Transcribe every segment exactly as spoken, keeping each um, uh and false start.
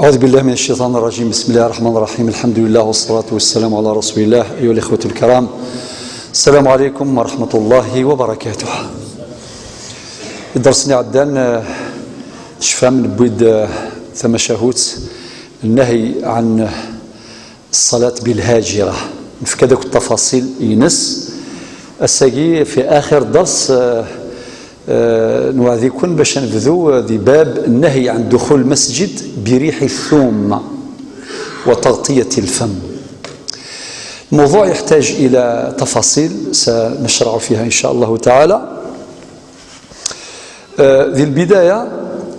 أعوذ بالله من الشيطان الرجيم. بسم الله الرحمن الرحيم. الحمد لله والصلاة والسلام على رسول الله. أيها الإخوة الكرام، السلام عليكم ورحمة الله وبركاته. Iḍersen iɛeddan, eh, tecfam, newwi-d, eh, tamacahut, النهي عن الصلاة بالهاجرة. Nefka-d akk tafaṣil-ines. Ass-agi, في آخر درس, eh, eh, نوعدكم باش نبدو, eh, di باب النهي عن دخول المسجد بريح الثوم وتغطية الفم. الموضوع يحتاج إلى تفاصيل سنشرع فيها إن شاء الله تعالى. Eh, di lbidaya,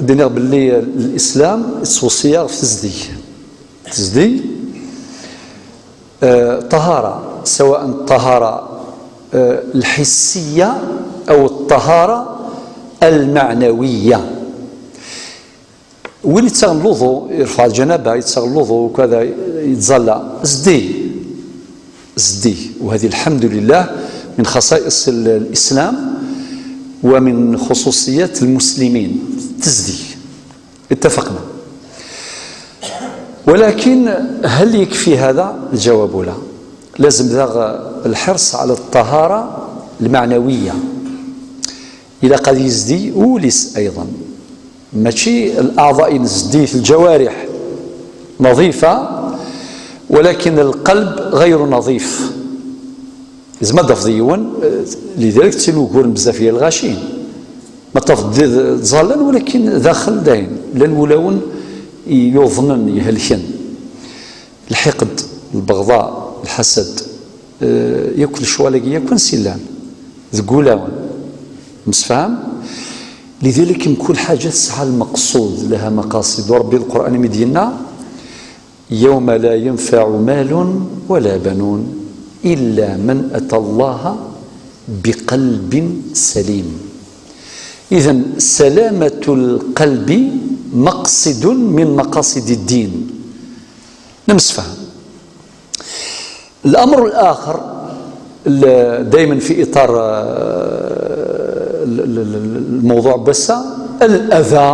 d-iniɣ belli الإسلام yettweṣṣi-aɣ ɣef tezdeg. Tezdeg, eh, طهارة، سواء الطهارة, eh, الحسية أو الطهارة المعنوية. Win yettaɣen luḍu, yerfeɛ lǧanaba, yettaɣen luḍu, kada yettẓalla, zdi. Zdi. وهذه الحمد لله من خصائص ال-, الإسلام ومن خصوصيات المسلمين. Tezdi. اتفقنا. ولكن هل يكفي هذا؟ الجواب لا. لازم داغ الحرص على الطهارة المعنوية. Ilaq ad yezdi wul-is أيضا. ماشي الأعضاء نزديت، الجوارح نظيفة، ولكن القلب غير نظيف. زعما ضفض يون، eh, لذلك تسين وقور بزاف ديال الغاشين. ما تفض زالن، ولكن داخل داين. لن ولاون يوظنن يهلكن. الحقد، البغضاء، الحسد، eh, ياكل شوالك ياكل سلان. ذقولاون. مسفهم؟ لذلك كل حاجة تسعى المقصود لها مقاصد. وربي القرآن مدينا: يوم لا ينفع مال ولا بنون إلا من أتى الله بقلب سليم. إذن سلامة القلب مقصد من مقاصد الدين. نمسفهم. الأمر الآخر، ال-، دايما في إطار, eh, ال-, ال-, ال-, الموضوع بس الأذى.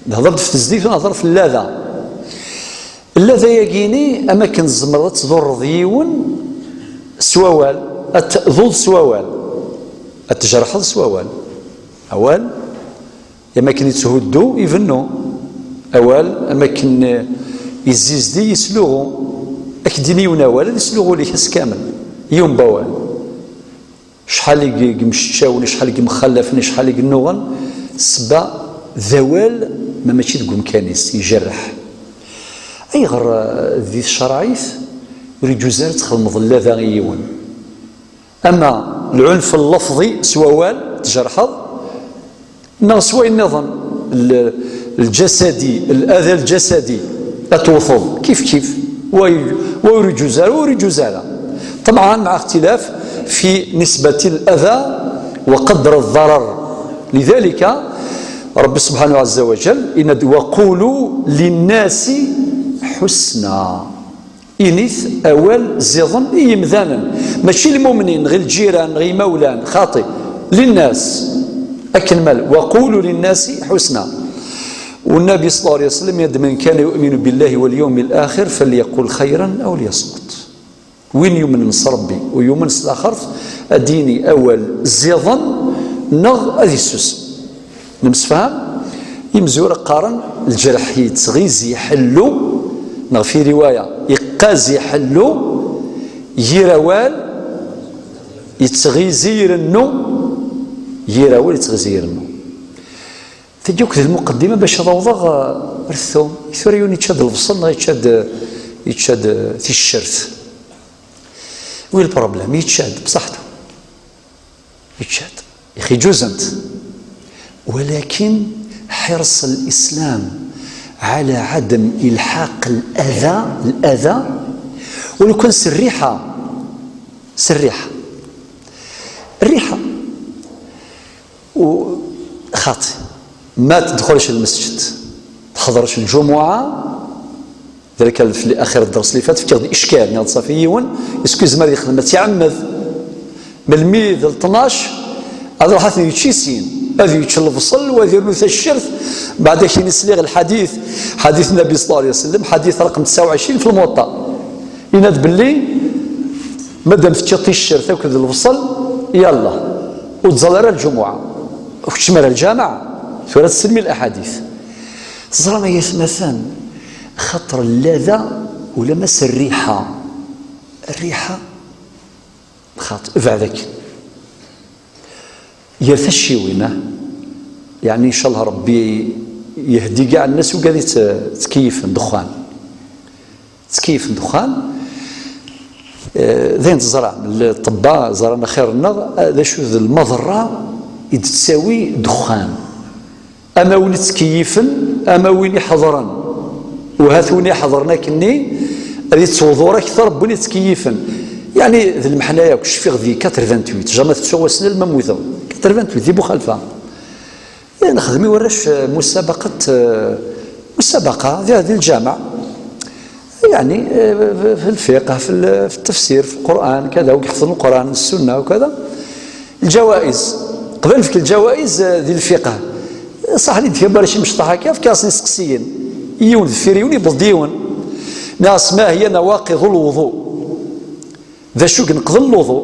نهضر في التزديد ونهضر في الأذى. الأذى يجيني أما كنزمر تضر ديون سوال، أتذوض سوال، أتجرحض سوال. أوال يا ما كان يتهدو يفنو. أوال أما كان يزيزدي يسلوغو. أكديني ونوال يسلوغو لي كاس كامل. يوم بوال. شحال يمشتشاون، شحال يمخلفن، شحال ينوغن. السبا ذوال ما ماشي دقوم كانيس يجرح. أيغر, آه، ذي الشرعيث وريجوزار تخلمض لا ذا يون. أما العنف اللفظي سوى وال تجرحض، ناغ سوى النظام ال-، الجسدي، الأذى الجسدي أتوفض كيف كيف، وي-، ويرجو زارة ويرجو زارة. طبعا مع اختلاف في نسبة الأذى وقدر الضرر. لذلك رب سبحانه عز وجل إن: "وقولوا للناس حسنا". Init awal ziḍen i yimdanen, mačči lmumnin, ɣi lǧiran, ɣi imawlan, xaṭi, linnas, akken mal, وقولوا للناس حسنا. والنبي صلى الله عليه وسلم يد: "من كان يؤمن بالله واليوم الآخر فليقل خيرا أو ليصمت". Win yumnen s Ṛebbi u yumen s laxert, ad d-yini awal ziḍen neɣ ad yessusem. Nemsefham? Imezwura qqaren lǧerḥ yettɣizi ḥellu, neɣ fi riwaya iqqazi ḥellu, yir awal yettɣizi irennu, yir awal yettɣizi irennu. Tagi akk d lmuqeddima bac ad awḍeɣ, eh, ar ttu. Tura yiwen yečča-d lebṣel neɣ yečča-d, yečča-d, eh, ticcert. Wi lproblem? Yečča-d, bṣaḥtu. Yečča-d. Ixi ǧuzent. ولكن حرص الإسلام على عدم إلحاق الأذى، الأذى، ولو كان سريحة، سريحة، الريحة. وخاطي ما تدخلش المسجد، تحضرش الجمعة. ذلك في آخر الدرس اللي فات فكرت إشكال، يعني صافي يون، اسكوز ما يخدم، ما تعمد من الميد ل اثناش، هذا راح يتشيسين. Ad yečč lebṣel, u ad yernu taccert. Beɛd akin i sliɣ lḥadit, ḥadit Nnabi ṣella Llahu ɛalayhi wa sallam, ḥadit raqem tesɛa u ɛecrin fi Lmuwaṭṭa. Yenna-d belli madam teččiḍ ticcert akked lebṣel, yalla, ur tẓall ara lǧumuɛa, ur keččem ara lǧameɛ, tura ad tselmi laḥadit. Teẓram ay atmaten, xaṭer llada, ulamma s rriḥa, rriḥa, xaṭer, beɛd akken. Gar tacciwin, ah? Yeɛni, ncallah Rebbi yehdi gaɛ nnas ugad yettkeyifen ddexxan. Ttkeyifen ddexxan, eh, d ayen teẓram, ṭṭebba ẓran axir-nneɣ, eh, d acu d lmaḍerra i d-tettawi ddexxan. Ama win ittkeyifen, ama win iḥeḍren. U hat win iḥeḍren akkenni, ad yettwḍur akter n win ittkeyifen. Yeɛni, d lmeḥna yakk, cfiɣ di quatre-vingt-huit, jamais tettuɣ wass-nni alma mmuteɣ. Quatre-vingt-huit, di Buxalfa. Eh, nexdem i warrac, eh, musabaqat, eh, musabaqa di, di lǧameɛ. Yeɛni, eh, fi lfiqh, fi l-, fi ttefsir, fi Lqur'an, kada, u iḥefḍen Lqur'an, Ssunna, u kada. Lǧawaiz. Qbel nefk lǧawaiz, eh, di lfiqh. Ṣaḥ li d-kra warrac imecṭaḥ akka, fkiɣ-asen iseqsiyen. Yiwen deffir yiwen, yewweḍ-d yiwen. Nniɣ-as: "Ma hiya nawaqid lwuḍu?" D acu i ineqḍen lwuḍu?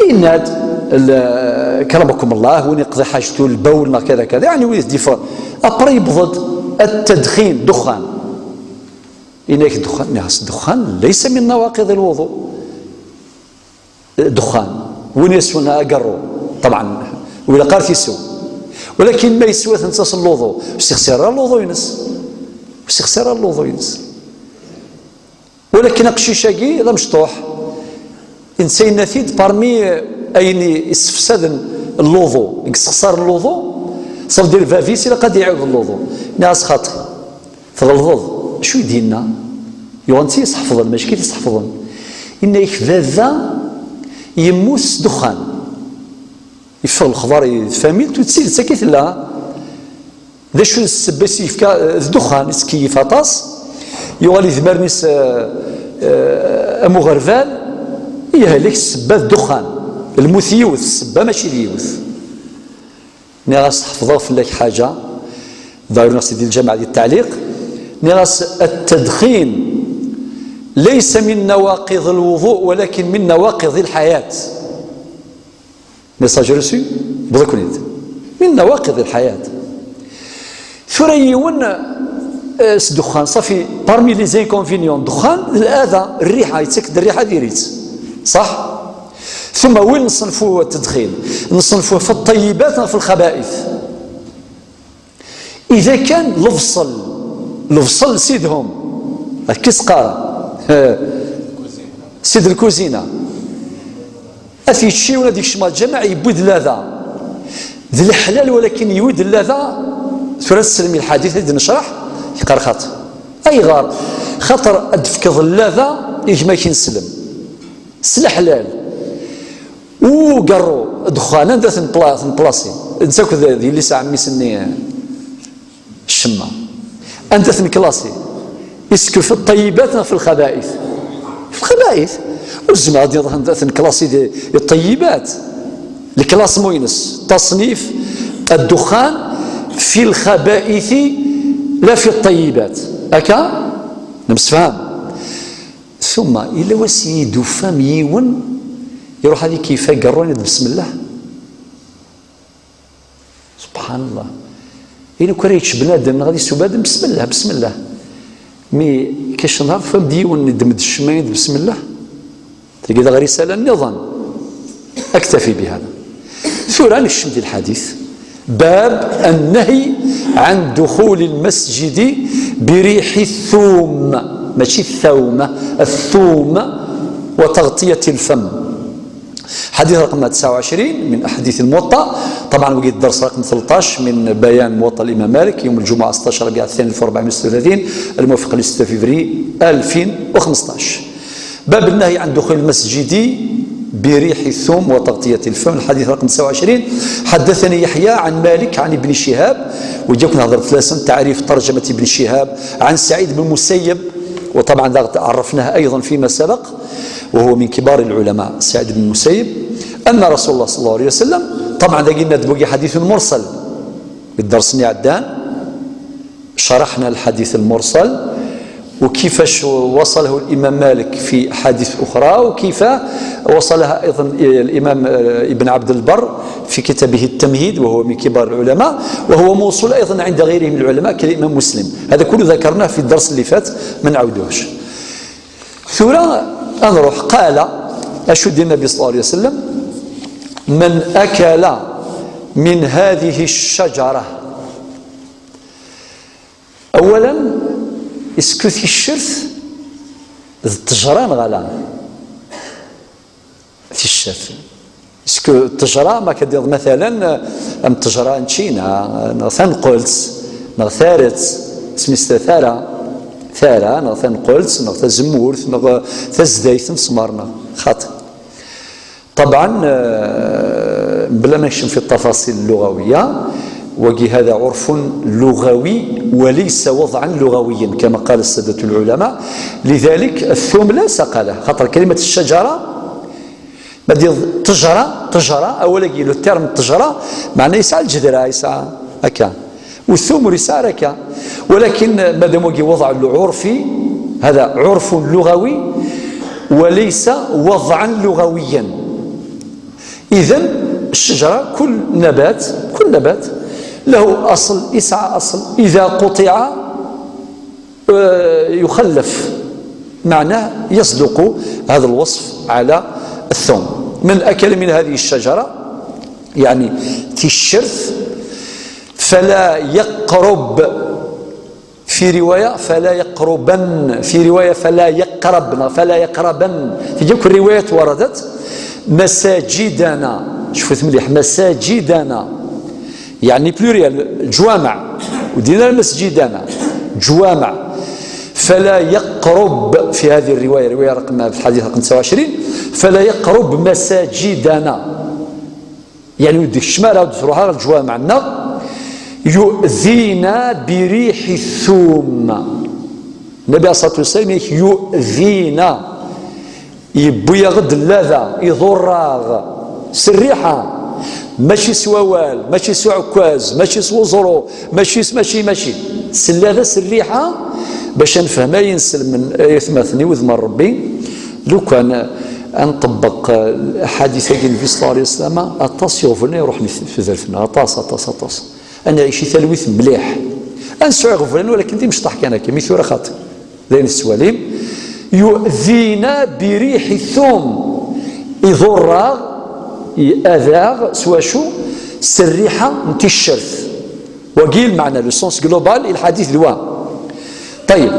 Yenna-d, l-, "Karamakum Allah, win iqḍi ḥaǧtu, lbawl neɣ kada kada." Yeɛni wid d-yeffɣen. Après yewweḍ-d التدخين, ddexxan. Yenna-ak ddexxan, nniɣ-as ddexxan laysa min nawaqid lwuḍu. Ddexxan, win yeswen agarru, ṭebɛen, ur ilaq ara ad t-isew. Walakin ma yeswa-t netta s lwuḍu, ur s-ixsir ara lwuḍu-ines. Ur s-ixsir ara lwuḍu-ines. Walakin aqcic-agi d amecṭuḥ. Netta yenna-t-id parmi ayen yessefsaden lwuḍu, i yessexsaren lwuḍu, ça veut dire bab-is ilaq ad iɛiwed lwuḍu. Nniɣ-as: "Xaṭi, tɣelḍeḍ." Acu i d-yenna? Yuɣen-tt i yesḥefḍen, mačči kif i t-sḥefḍen. Yenna-ak baba yemmut s ddexxan. Yeffeɣ lexbar i tfamilt, u d tidet akka i tella. D acu d ssebba i s-yefka, eh, d ddexxan, yettkeyyif aṭas, yuɣal idmaren-is, eh, eh, am uɣerbal, yehlek ssebba d ddexxan. Lmut yiwet, ssebba mačči d yiwet. Nniɣ-as: "Ḥefḍeɣ fell-ak ḥaǧa." Ḍahiru nniɣ-as di lǧameɛ di ttaɛliq, nniɣ-as: "التدخين ليس من نواقض الوضوء ولكن من نواقض الحياة." Message reçu, wwiɣ-aken-id. من نواقض الحياة. Tura yiwen, eh, s ddexxan, ṣafi, parmi les inconvénients n ddexxan, d lada, rriḥa, yettak-d rriḥa diri-tt. Ṣaḥ? ثم وين نصنفوه التدخين؟ نصنفوه في الطيبات وفي الخبائث؟ إذا كان lebṣel, lebṣel سيدهم, akka i s-qqaren, سيد الكوزينة, ad t-yečč yiwen, ad yekcem ɣer lǧameɛ, yewwi-d lada. D leḥlal, walakin yewwi-d lada. Tura ad teslem i lḥadit i d-necreḥ, yeqqar xaṭi. Ayɣer? Xaṭer ad d-tefkeḍ lada i gma-k ineslem. S leḥlal. Ugarru, ddexxan, anda ten-, tenplasi? Netta akked d yelli-s n ɛemmi-s-nni, ccemma. Anda ten-klasi? Est-ce que في الطيبات neɣ في الخبائث? في الخبائث. Ur zmireɣ ad d-iniɣ anda ten-klasi di, di ṭṭeyyibat. Lklasmu-ines, تصنيف الدخان في الخبائث لا في الطيبات. Akka? Nemsefham? Summa, yella wass i d-tufam yiwen iruḥ ad ikeyyef agerru, yenna-d: "Besmellah." Subḥanallah. Ayen akk ara yečč bnadem neɣ ad isew bnadem, besmellah, besmellah. Mi kacnhar tufam-d yiwen iddem-d ccemma, yenna-d: "Besmellah." Tagi d aɣ risala nniḍen. أكتفي بهذا. Tura nekcem di lḥadit. باب النهي عن دخول المسجد بريح الثوم. ماشي الثوم، الثوم. وتغطية الفم. حديث رقم تسعة وعشرين من أحاديث الموطأ. طبعًا وقيت الدرس رقم ثلطاش من بيان موطأ الإمام مالك، يوم الجمعة ستاش ربيع الثاني ألف وأربعمية وستة وثلاثين، الموافق ل ستة février ألفين وخمسطاش. باب النهي عن دخول المسجد بريح الثوم وتغطية الفم، الحديث رقم تسعة وعشرين. حدثني يحيى عن مالك عن ابن شهاب، وجاكم هضرت لسن تعريف ترجمة ابن شهاب، عن سعيد بن المسيب، وطبعًا ذا عرفناه أيضًا فيما سبق، وهو من كبار العلماء سعيد بن المسيب، أن رسول الله صلى الله عليه وسلم طبعا داكي نتبوكي حديث مرسل. الدرس نعدان شرحنا الحديث المرسل وكيفاش وصله الإمام مالك في أحاديث أخرى، وكيف وصلها أيضا الإمام، آه، ابن عبد البر في كتابه التمهيد، وهو من كبار العلماء، وهو موصول أيضا عند غيره من العلماء كالإمام مسلم. هذا كله ذكرناه في الدرس اللي فات، ما نعاودوهش. ثورة أنروح قال، أشد النبي صلى الله عليه وسلم: "من أكل من هذه الشجرة". أولا، اسكو تيشرت ضد التجرة نغلا؟ تيشرت، اسكو التجرة ما كدير مثلا أم التجرة نتشينا، نغ تنقلت، نغ ثارت، سميست ثارة، ثارة، نغ تنقلت، نغ تزمورت، نغ تزدايت نسمار، نغ خاطر. طبعا، آه، بلا ما نكشم في التفاصيل اللغوية، وقي هذا عرف لغوي وليس وضعا لغويا كما قال السادة العلماء. لذلك الثوم لا سقاله، خاطر كلمة الشجرة ما دير تجرة، تجرة، أولا قيلو الترم التجرة معناه يسعى الجذرة، يسعى هكا. والثوم يسعى هكا. ولكن مادام وقي وضع العرفي، هذا عرف لغوي وليس وضعا لغويا. إذن الشجرة، كل نبات، كل نبات له أصل، يسعى أصل، إذا قطع، آه، يخلف، معناه يصدق هذا الوصف على الثوم. من أكل من هذه الشجرة، يعني تيشرت، فلا يقرب، في رواية فلا يقربن، في رواية فلا يقربن، فلا يقربن. في كل الروايات وردت مساجدنا. شوفوا مليح، مساجدنا، يعني pluriel، جوامع. ودينا مسجدنا، جوامع. فلا يقرب في هذه الرواية، رواية رقم، في الحديث رقم تسعة وعشرين: "فلا يقرب مساجدنا". يعني وديك الشمال عاود تروح على الجوامع، نغ يؤذينا بريح الثوم. النبي عليه الصلاة والسلام يؤذينا، يبويغد الأذى، يضراغ سريحة، ماشي سوى وال، ماشي سوى عكاز، ماشي سوى زرو، ماشي س-، ماشي، ماشي. سلاذة سريحة باش نفهم أي نسلم من آية مثني وذمر ربي. لو كان نطبق الأحاديث ديال النبي صلى الله عليه وسلم، أطاس يغفلنا يروح في ذرفنا، أطاس، أطاس، أطاس. أنا عيشي تلويث مليح. أنسو يغفلنا، ولكن دي مش طاح كان كمي ثورة خاطر. لين السواليم يؤذينا بريح الثوم، يضر، يأذى سوى شو؟ سريحة نتي الشرث. وقيل معنى le sens global الحديث دوا. طيب،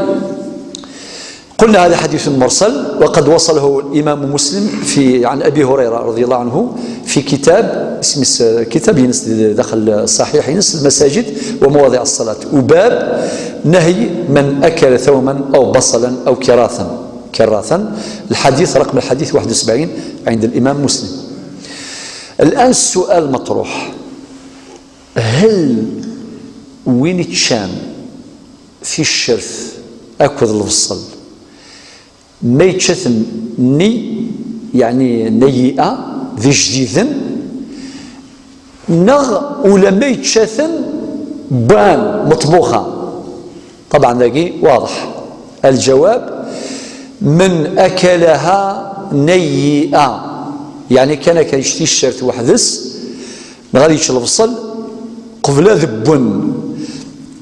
قلنا هذا حديث مرسل، وقد وصله الإمام مسلم في، عن أبي هريرة رضي الله عنه، في كتاب، اسم الس-، كتاب ينس داخل الصحيح، ينس المساجد ومواضع الصلاة، وباب نهي من أكل ثوما أو بصلا أو كراثا، كراثا، الحديث رقم الحديث واحد وسبعين عند الإمام مسلم. الآن السؤال مطروح: هل وين تشان في الشرث أكد الفصل ما يتشاثن ني، يعني نيئة ذي جديدن، نغ ولا ما يتشاثن بان مطبوخة؟ طبعا ذاكي واضح الجواب: من أكلها نيئة، يعني كان كيشتي الشرث وحدس، ما غادي يتش الفصل قبل ذبن،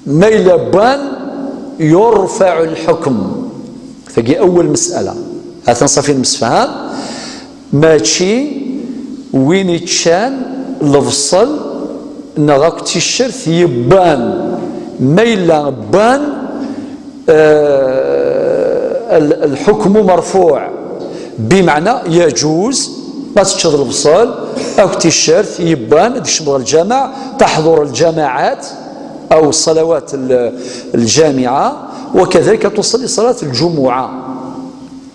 ما إلا بان يرفع الحكم. ثقي أول مسألة، هذا صافي المسفهام. ماشي وين يتشان الفصل نغاك تيشرت يبان، ما إلا بان، آه، ال-، الحكم مرفوع، بمعنى يجوز ما تشد الفصل أو تيشرت يبان تشمل الجماع، تحضر الجماعات أو الصلوات ال-، الجامعة، وكذلك تصلي صلاة الجمعة.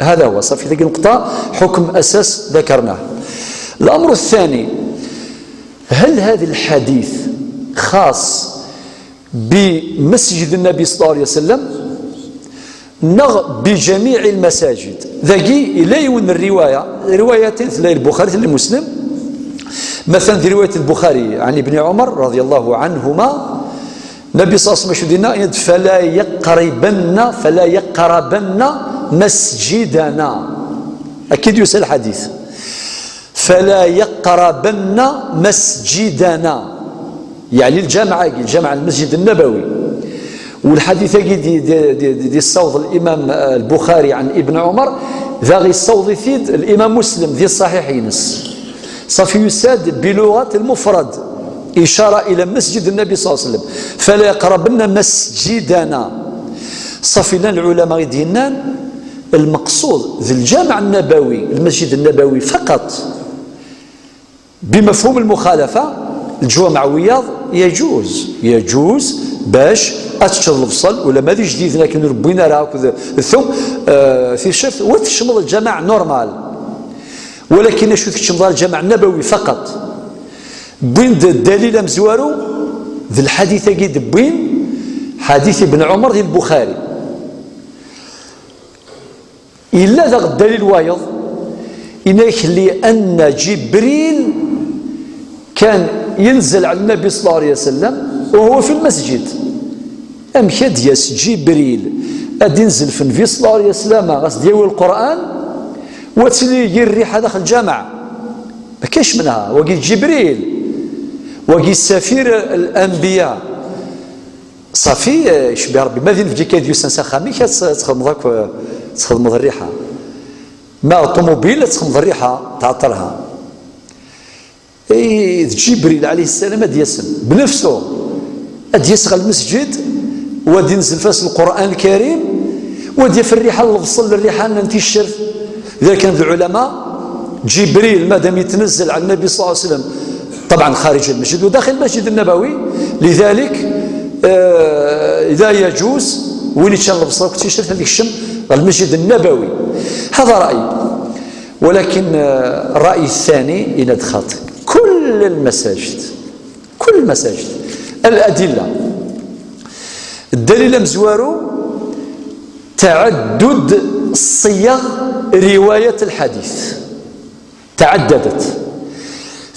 هذا هو، صافي، ذيك النقطة حكم أساس ذكرناه. الأمر الثاني، هل هذا الحديث خاص بمسجد النبي صلى الله عليه وسلم نغ بجميع المساجد؟ ذاكي إلا يون الرواية، روايتين، ثلاثة، البخاري، ثلاثة، مسلم، Mathalan, di riwayat al-Buxari ɛan Ibni Ɛumar, radiyallahu ɛanhuma, Nnabi ṣalla Llahu ɛalayhi wa sallam, acu d-yenna? Yenna-d: "Fala yaqribanna, fala yaqrabanna masjidana." Akka i d-yusa lḥadit. "Fala yaqrabanna masjidana." Yeɛni lǧameɛ-agi, lǧameɛ, lmasjid nnabawi. Lḥadit-agi d-, d-, d-, d-, yessaweḍ Limam, eh, Lbuxari ɛan Ibn Ɛumar, daɣ yessaweḍ-it-id Limam Muslim di ṣṣaḥiḥ-ines. Ṣafi, yusa-d biluɣat lmufrad, icara ila masjid nnabi ṣalla Llahu ɛalayhi wa sallam. "Fala yaqrabanna masjidana." Ṣafi, llan lɛulama i d-yennan lmeqṣud d lǧameɛ nnabawi, lmasjid nnabawi faqat. Bimafhum lmuxalafa, leǧwameɛ wiyaḍ, yajuz, yajuz bac ad teččeḍ lebṣel, ulamma d ijdiden akken ur wwin ara akked thum, eh, ticcert, wa tkecmeḍ lǧameɛ normal. Walakin acu, tkecmeḍ ara lǧameɛ nnabawi faqat. Wwin-d ddalil amezwaru d lḥadit-agi d-wwin, ḥadit Ibn Ɛumar di Lbuxari. Yella daɣ ddalil wayeḍ, yenna-ak: "Li anna Ǧibril kan yenzel ɛala Nnabi ṣalla Llahu ɛalayhi wa sallam wa huwa fi lmasjid." Amek ad d-yas Ǧibril ad d-inzel f Nnbi ṣalla Llahu ɛalayhi wa sallam, ad s-d-yawi Lqur'an, wa tili yir rriḥa daxel lǧameɛ? Ma kac menha, wagi d Ǧibril, wagi safir l-anbiya. Ṣafi, eh, icebbi Rebbi, ma d inebgi kan i d-yusan s axxam-ik, ad t-, ad txedmeḍ akk, eh, ad txedmeḍ rriḥa. Ma ṭumubil, ad txedmeḍ rriḥa, tɛeṭṭer-ha. Eh, d Ǧibril ɛalayhi ssalam ad d-yasen, bnefsu, ad d-yas ɣer lmesǧid, wa d-inzel fas Lqur'an Lkarim, wa d-yaf rriḥa n lebṣel, rriḥa n ticcert. ذلك عند العلماء، جبريل مادام يتنزل على النبي صلى الله عليه وسلم، طبعا خارج المسجد وداخل المسجد النبوي، لذلك، آه، لا يجوز وين يتشان البصر كنت يشرف هذيك الشم المسجد النبوي. هذا رأي. ولكن، آه، الرأي الثاني إن دخلت كل المساجد، كل المساجد، الأدلة، الدليل مزوارو تعدد صيغ رواية الحديث. تعددت.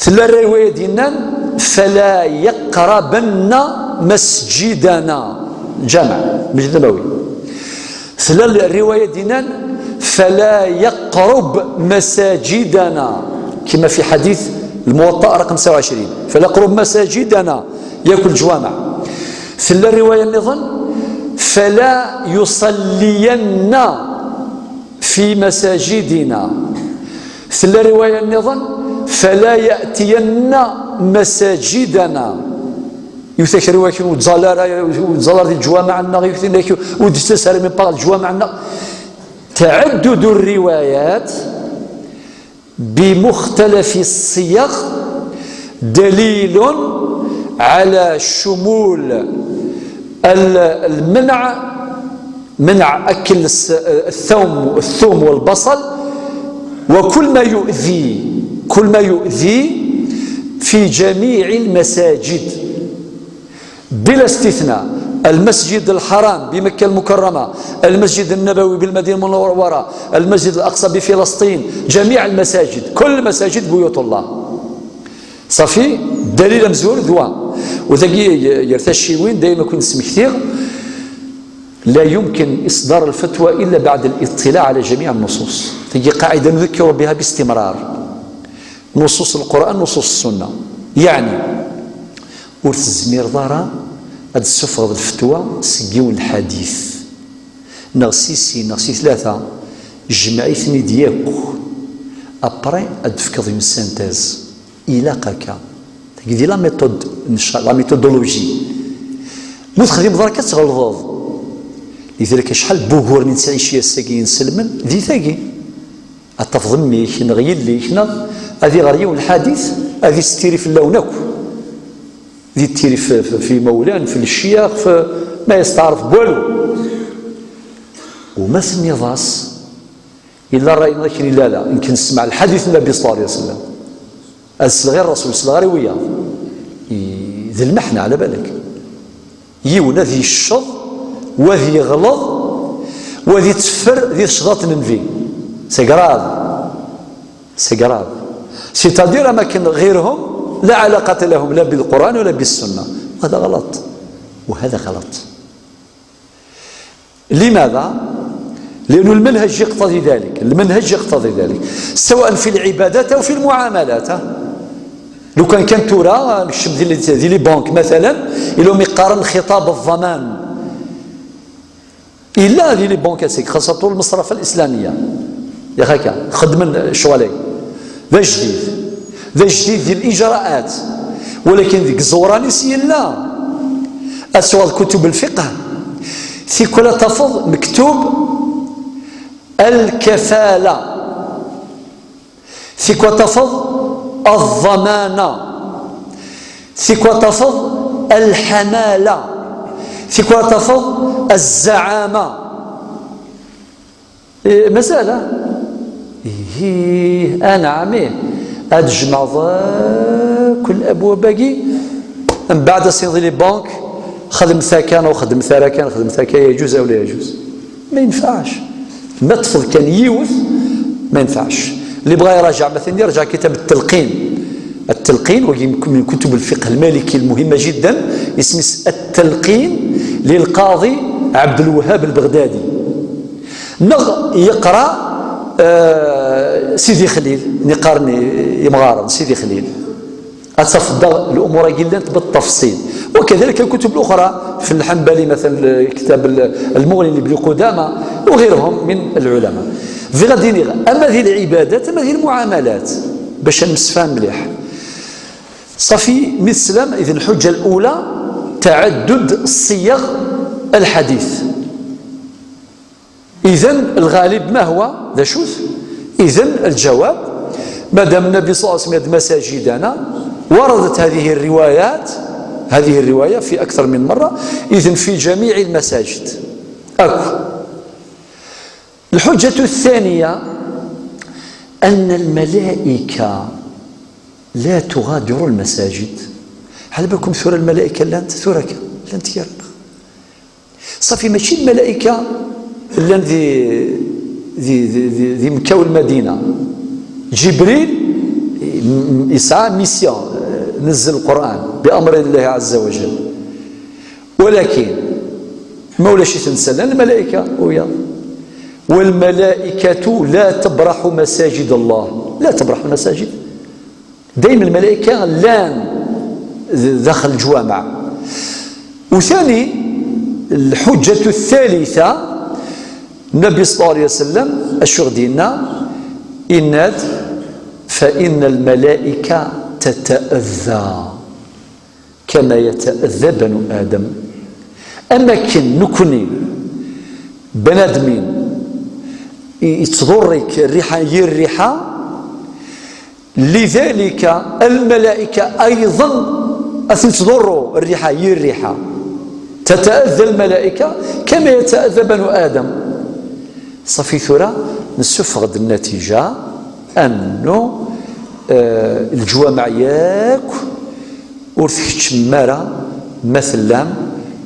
Tella rriwaya d-yennan: "Fala yaqrabanna masjidana." Lǧameɛ, Lmasjid Nabawi. Tella rriwaya d-yennan: "Fala yaqrub masajidana." كما في حديث الموطأ رقم تسعة وعشرين: "Fala yaqrub masajidana." Yakk lǧwameɛ. Tella rriwaya nniḍen: "Fala yusalliyanna fi masajidina." Tella rriwaya nniḍen: "Fala ya'tiyanna masajidana." Yiwet akk rriwaya ur tẓall ara, ur tẓall ara di leǧwameɛ-nneɣ, yiwet akk ur d-tettas ara min part leǧwameɛ-nneɣ. تعدد الروايات بمختلف الصيغ دليل على شمول ال-، المنع، منع أكل الس-، الثوم، الثوم والبصل وكل ما يؤذي، كل ما يؤذي في جميع المساجد. بلا استثناء، المسجد الحرام بمكة المكرمة، المسجد النبوي بالمدينة المنورة، المسجد الأقصى بفلسطين، جميع المساجد، كل المساجد بيوت الله. صافي، الدليل مزور دوا. وذاكي يرتشيوين دائما كنت سمكتير: "لا يمكن إصدار الفتوى إلا بعد الاطلاع على جميع النصوص." تجي قاعدة نذكر بها باستمرار. نصوص القرآن، نصوص السنة. يعني، ur tezmireḍ ara ad d-tessufɣeḍ lfetwa seg yiwen lḥadit, neɣ si sin, neɣ si tlata. Jmeɛ-iten-id yakk. Après, ad d-tefkeḍ une synthèse. Ilaq akka. Tagi di la méthode n cc-, la méthodologie. Ma ur texdimeḍ ara akka, ad tɣelḍeḍ. Lidalik, acḥal n wuguren i nettɛici ass-agi inselmen di tagi. Ad tafeḍ mmi-k neɣ yelli-k, neɣ ad iɣer yiwen lḥadit, ad ittiri fell-awen akk. Ad ittiri f-, f-, f yimawlan, f lecyax, f-, ma yesteɛref n walu. Uma tenniḍ-as, yella ṛṛay-nneɣ akken yella, la, nekk nesmeɛ lḥadit n Nnabi ṣalla Llahu ɛalayhi wa sallam. Ad sleɣ i Ṛṛasul, sleɣ ara i wiyaḍ. I-, d lmeḥna, ɛla balak. Yiwen ad yecceḍ, wa ad yeɣleḍ, wa ad yetteffer di tecḍaḍt n Nnbi. C'est grave. C'est grave. C'est-à-dire أماكن غيرهم لا علاقة لهم لا بالقرآن ولا بالسنة. هذا غلط، وهذا غلط. لماذا؟ لأن المنهج يقتضي ذلك، المنهج يقتضي ذلك، سواء في العبادات أو في المعاملات. لو كان كان تورا نكشف دي لي بانك مثلا، إلهم يقارن خطاب الضمان إلا هذه لي بانك سيك، خاصة المصرفة الإسلامية. يا خاكا خدم الشوالي ذا جديد، ذا جديد دي الإجراءات، ولكن ذيك الزوراني سيلا أسوال كتب الفقه، في كل تفض مكتوب الكفالة، في كل تفض الضمانة، في كل تفض الحمالة، في كل تفض الزعامة. إيه، مسألة. إيه، أنا عمي. أتجمع كل أبواب باقي. من بعد سيدي لي بانك، خدم ثاكان وخدم ثاراكان، خدم ثاكا يجوز أو لا يجوز؟ ما ينفعش. ما تفض كان يوث، ما ينفعش. اللي بغى يراجع مثلا يرجع كتاب التلقين. التلقين وهي من كتب الفقه المالكي المهمة جدا، اسمه التلقين للقاضي عبد الوهاب البغدادي. نغ يقرا آه سيدي خليل، نقارن يمغارن سيدي خليل. أتفضل الأمور قلت بالتفصيل، وكذلك الكتب الأخرى في الحنبلي مثلا كتاب المغني لابن قدامة وغيرهم من العلماء. في غادي نغ أما ذي العبادات أما ذي المعاملات، باش نسفهم مليح. صافي من السلام إذن الحجة الأولى تعدد صيغ الحديث. إذن الغالب ما هو؟ ذا شوث؟ إذن الجواب، مادام النبي صلى الله عليه وسلم مساجدنا، وردت هذه الروايات، هذه الرواية في أكثر من مرة، إذن في جميع المساجد. أكو. الحجة الثانية أن الملائكة لا تغادر المساجد. على بالكم ثورة الملائكة لانت ثورة لانت يرنا. صافي ماشي الملائكة لان ذي ذي ذي ذي, ذي مكة والمدينة. جبريل يسعى ميسيون، نزل القرآن بأمر الله عز وجل، ولكن ما ولاش يتنسى لان الملائكة ويا والملائكة لا تبرح مساجد الله، لا تبرح المساجد. دايما الملائكة لان داخل الجوامع. وثاني الحجة الثالثة، النبي صلى الله عليه وسلم الشغدينا إناد فإن الملائكة تتأذى كما يتأذى بنو آدم. أما كن نكني بنادمين يتضرك الريحة يي الريحة، لذلك الملائكة أيضا أثن تضر الريحة يي الريحة، تتأذى الملائكة كما يتأذى بنو آدم. صافي ثورة نسفغ النتيجة أنه آه الجوامع ياك ورث كتشمارة مثلا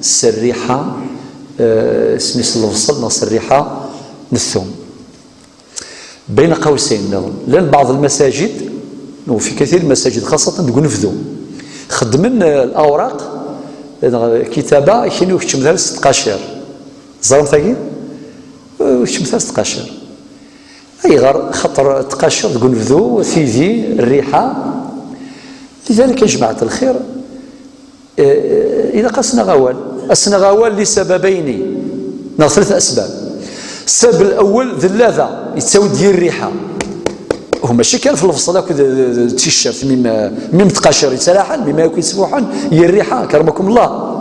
سريحة آه اسمي صلى الله وسلم سريحة نثوم. بين قوسين نظن لأن بعض المساجد وفي كثير من المساجد خاصة تقول نفذوا خدمن الأوراق كتابة كينو كتشم ذا ستقاشر زرم ثاقي وكتشم ذا ستقاشر أيغر خطر تقاشر تقول نفذوا ثيذي الريحة. لذلك يا جماعة الخير إذا قسنا غوال أسنا غوال لسببين نغ ثلاث أسباب. السبب الأول ذلاذة يتساود ديال الريحة. هما شي كان في الفصل أكو تيشيرت ميم ميم تقاشر يتسرحن ميم يكون يسبوحن يا الريحة كرمكم الله.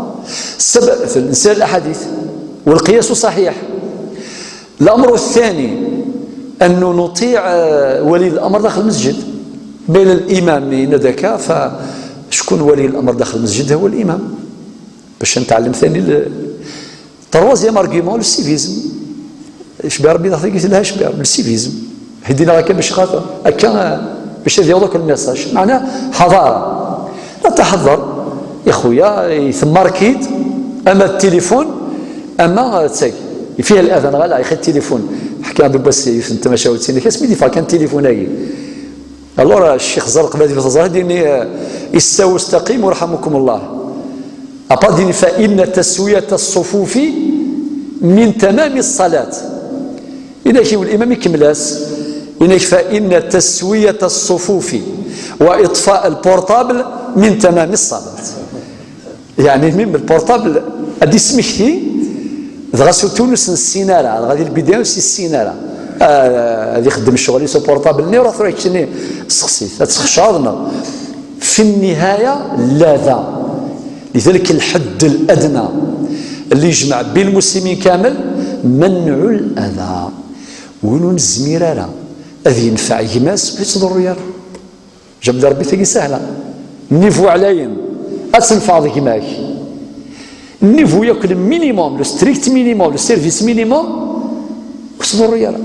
السبب في الإنسان الأحاديث والقياس صحيح. الأمر الثاني أنه نطيع ولي الأمر داخل المسجد. بين الإمام ندك فشكون ولي الأمر داخل المسجد هو الإمام. باش نتعلم ثاني ال- troisième argument le civisme. اش بها ربي داخل قلت لها اش بها le civisme. هدينا هكا باش خاطر هكا باش هذه يوضك الميساج معناه حضارة. لا تحضر يا خويا يثماركيت أما التليفون أما تساي فيها الأذان غلا يخي التليفون. حكى عبد الباس يوسف انت ما شاوتيني كاس ميدي فا كان تليفون هاي Alors, Ccix Zerqeb ad yebḍ ẓer dini, eh, istaw ustaqim, urḥamukum Allah. Apa dini, fa inna taswiyata ṣṣufufi min tamami ṣṣalat. Inak iwel imam ikemmel-as, inak fa inna taswiyata ṣṣufufi wa iṭfa lpurṭabl min tamami ṣṣalat. Yeɛni, mi lpurṭabl ad d-ismekti, dɣa surtout ur s-nessin ara, dɣa di lbidya ur s-issin ara. Ah, ad ixeddem ccɣel-is uporṭabl-nni, ruḥ tura keččini seqsi-t, ad txecɛeḍ neɣ? Fi nnihaya, la da. Lidalik, lḥedd ladna اللي يجمع بين المسلمين كامل منع الأذى. Win ur nezmir ara ad yenfeɛ gma-s, ur yettḍurru ara. Jabed Rebbi, tagi sahla. Niveau ɛlayen, ad tenfɛeḍ gma-k. Niveau yakk le minimum, le strict minimum, le service minimum, ur tettḍurru ara.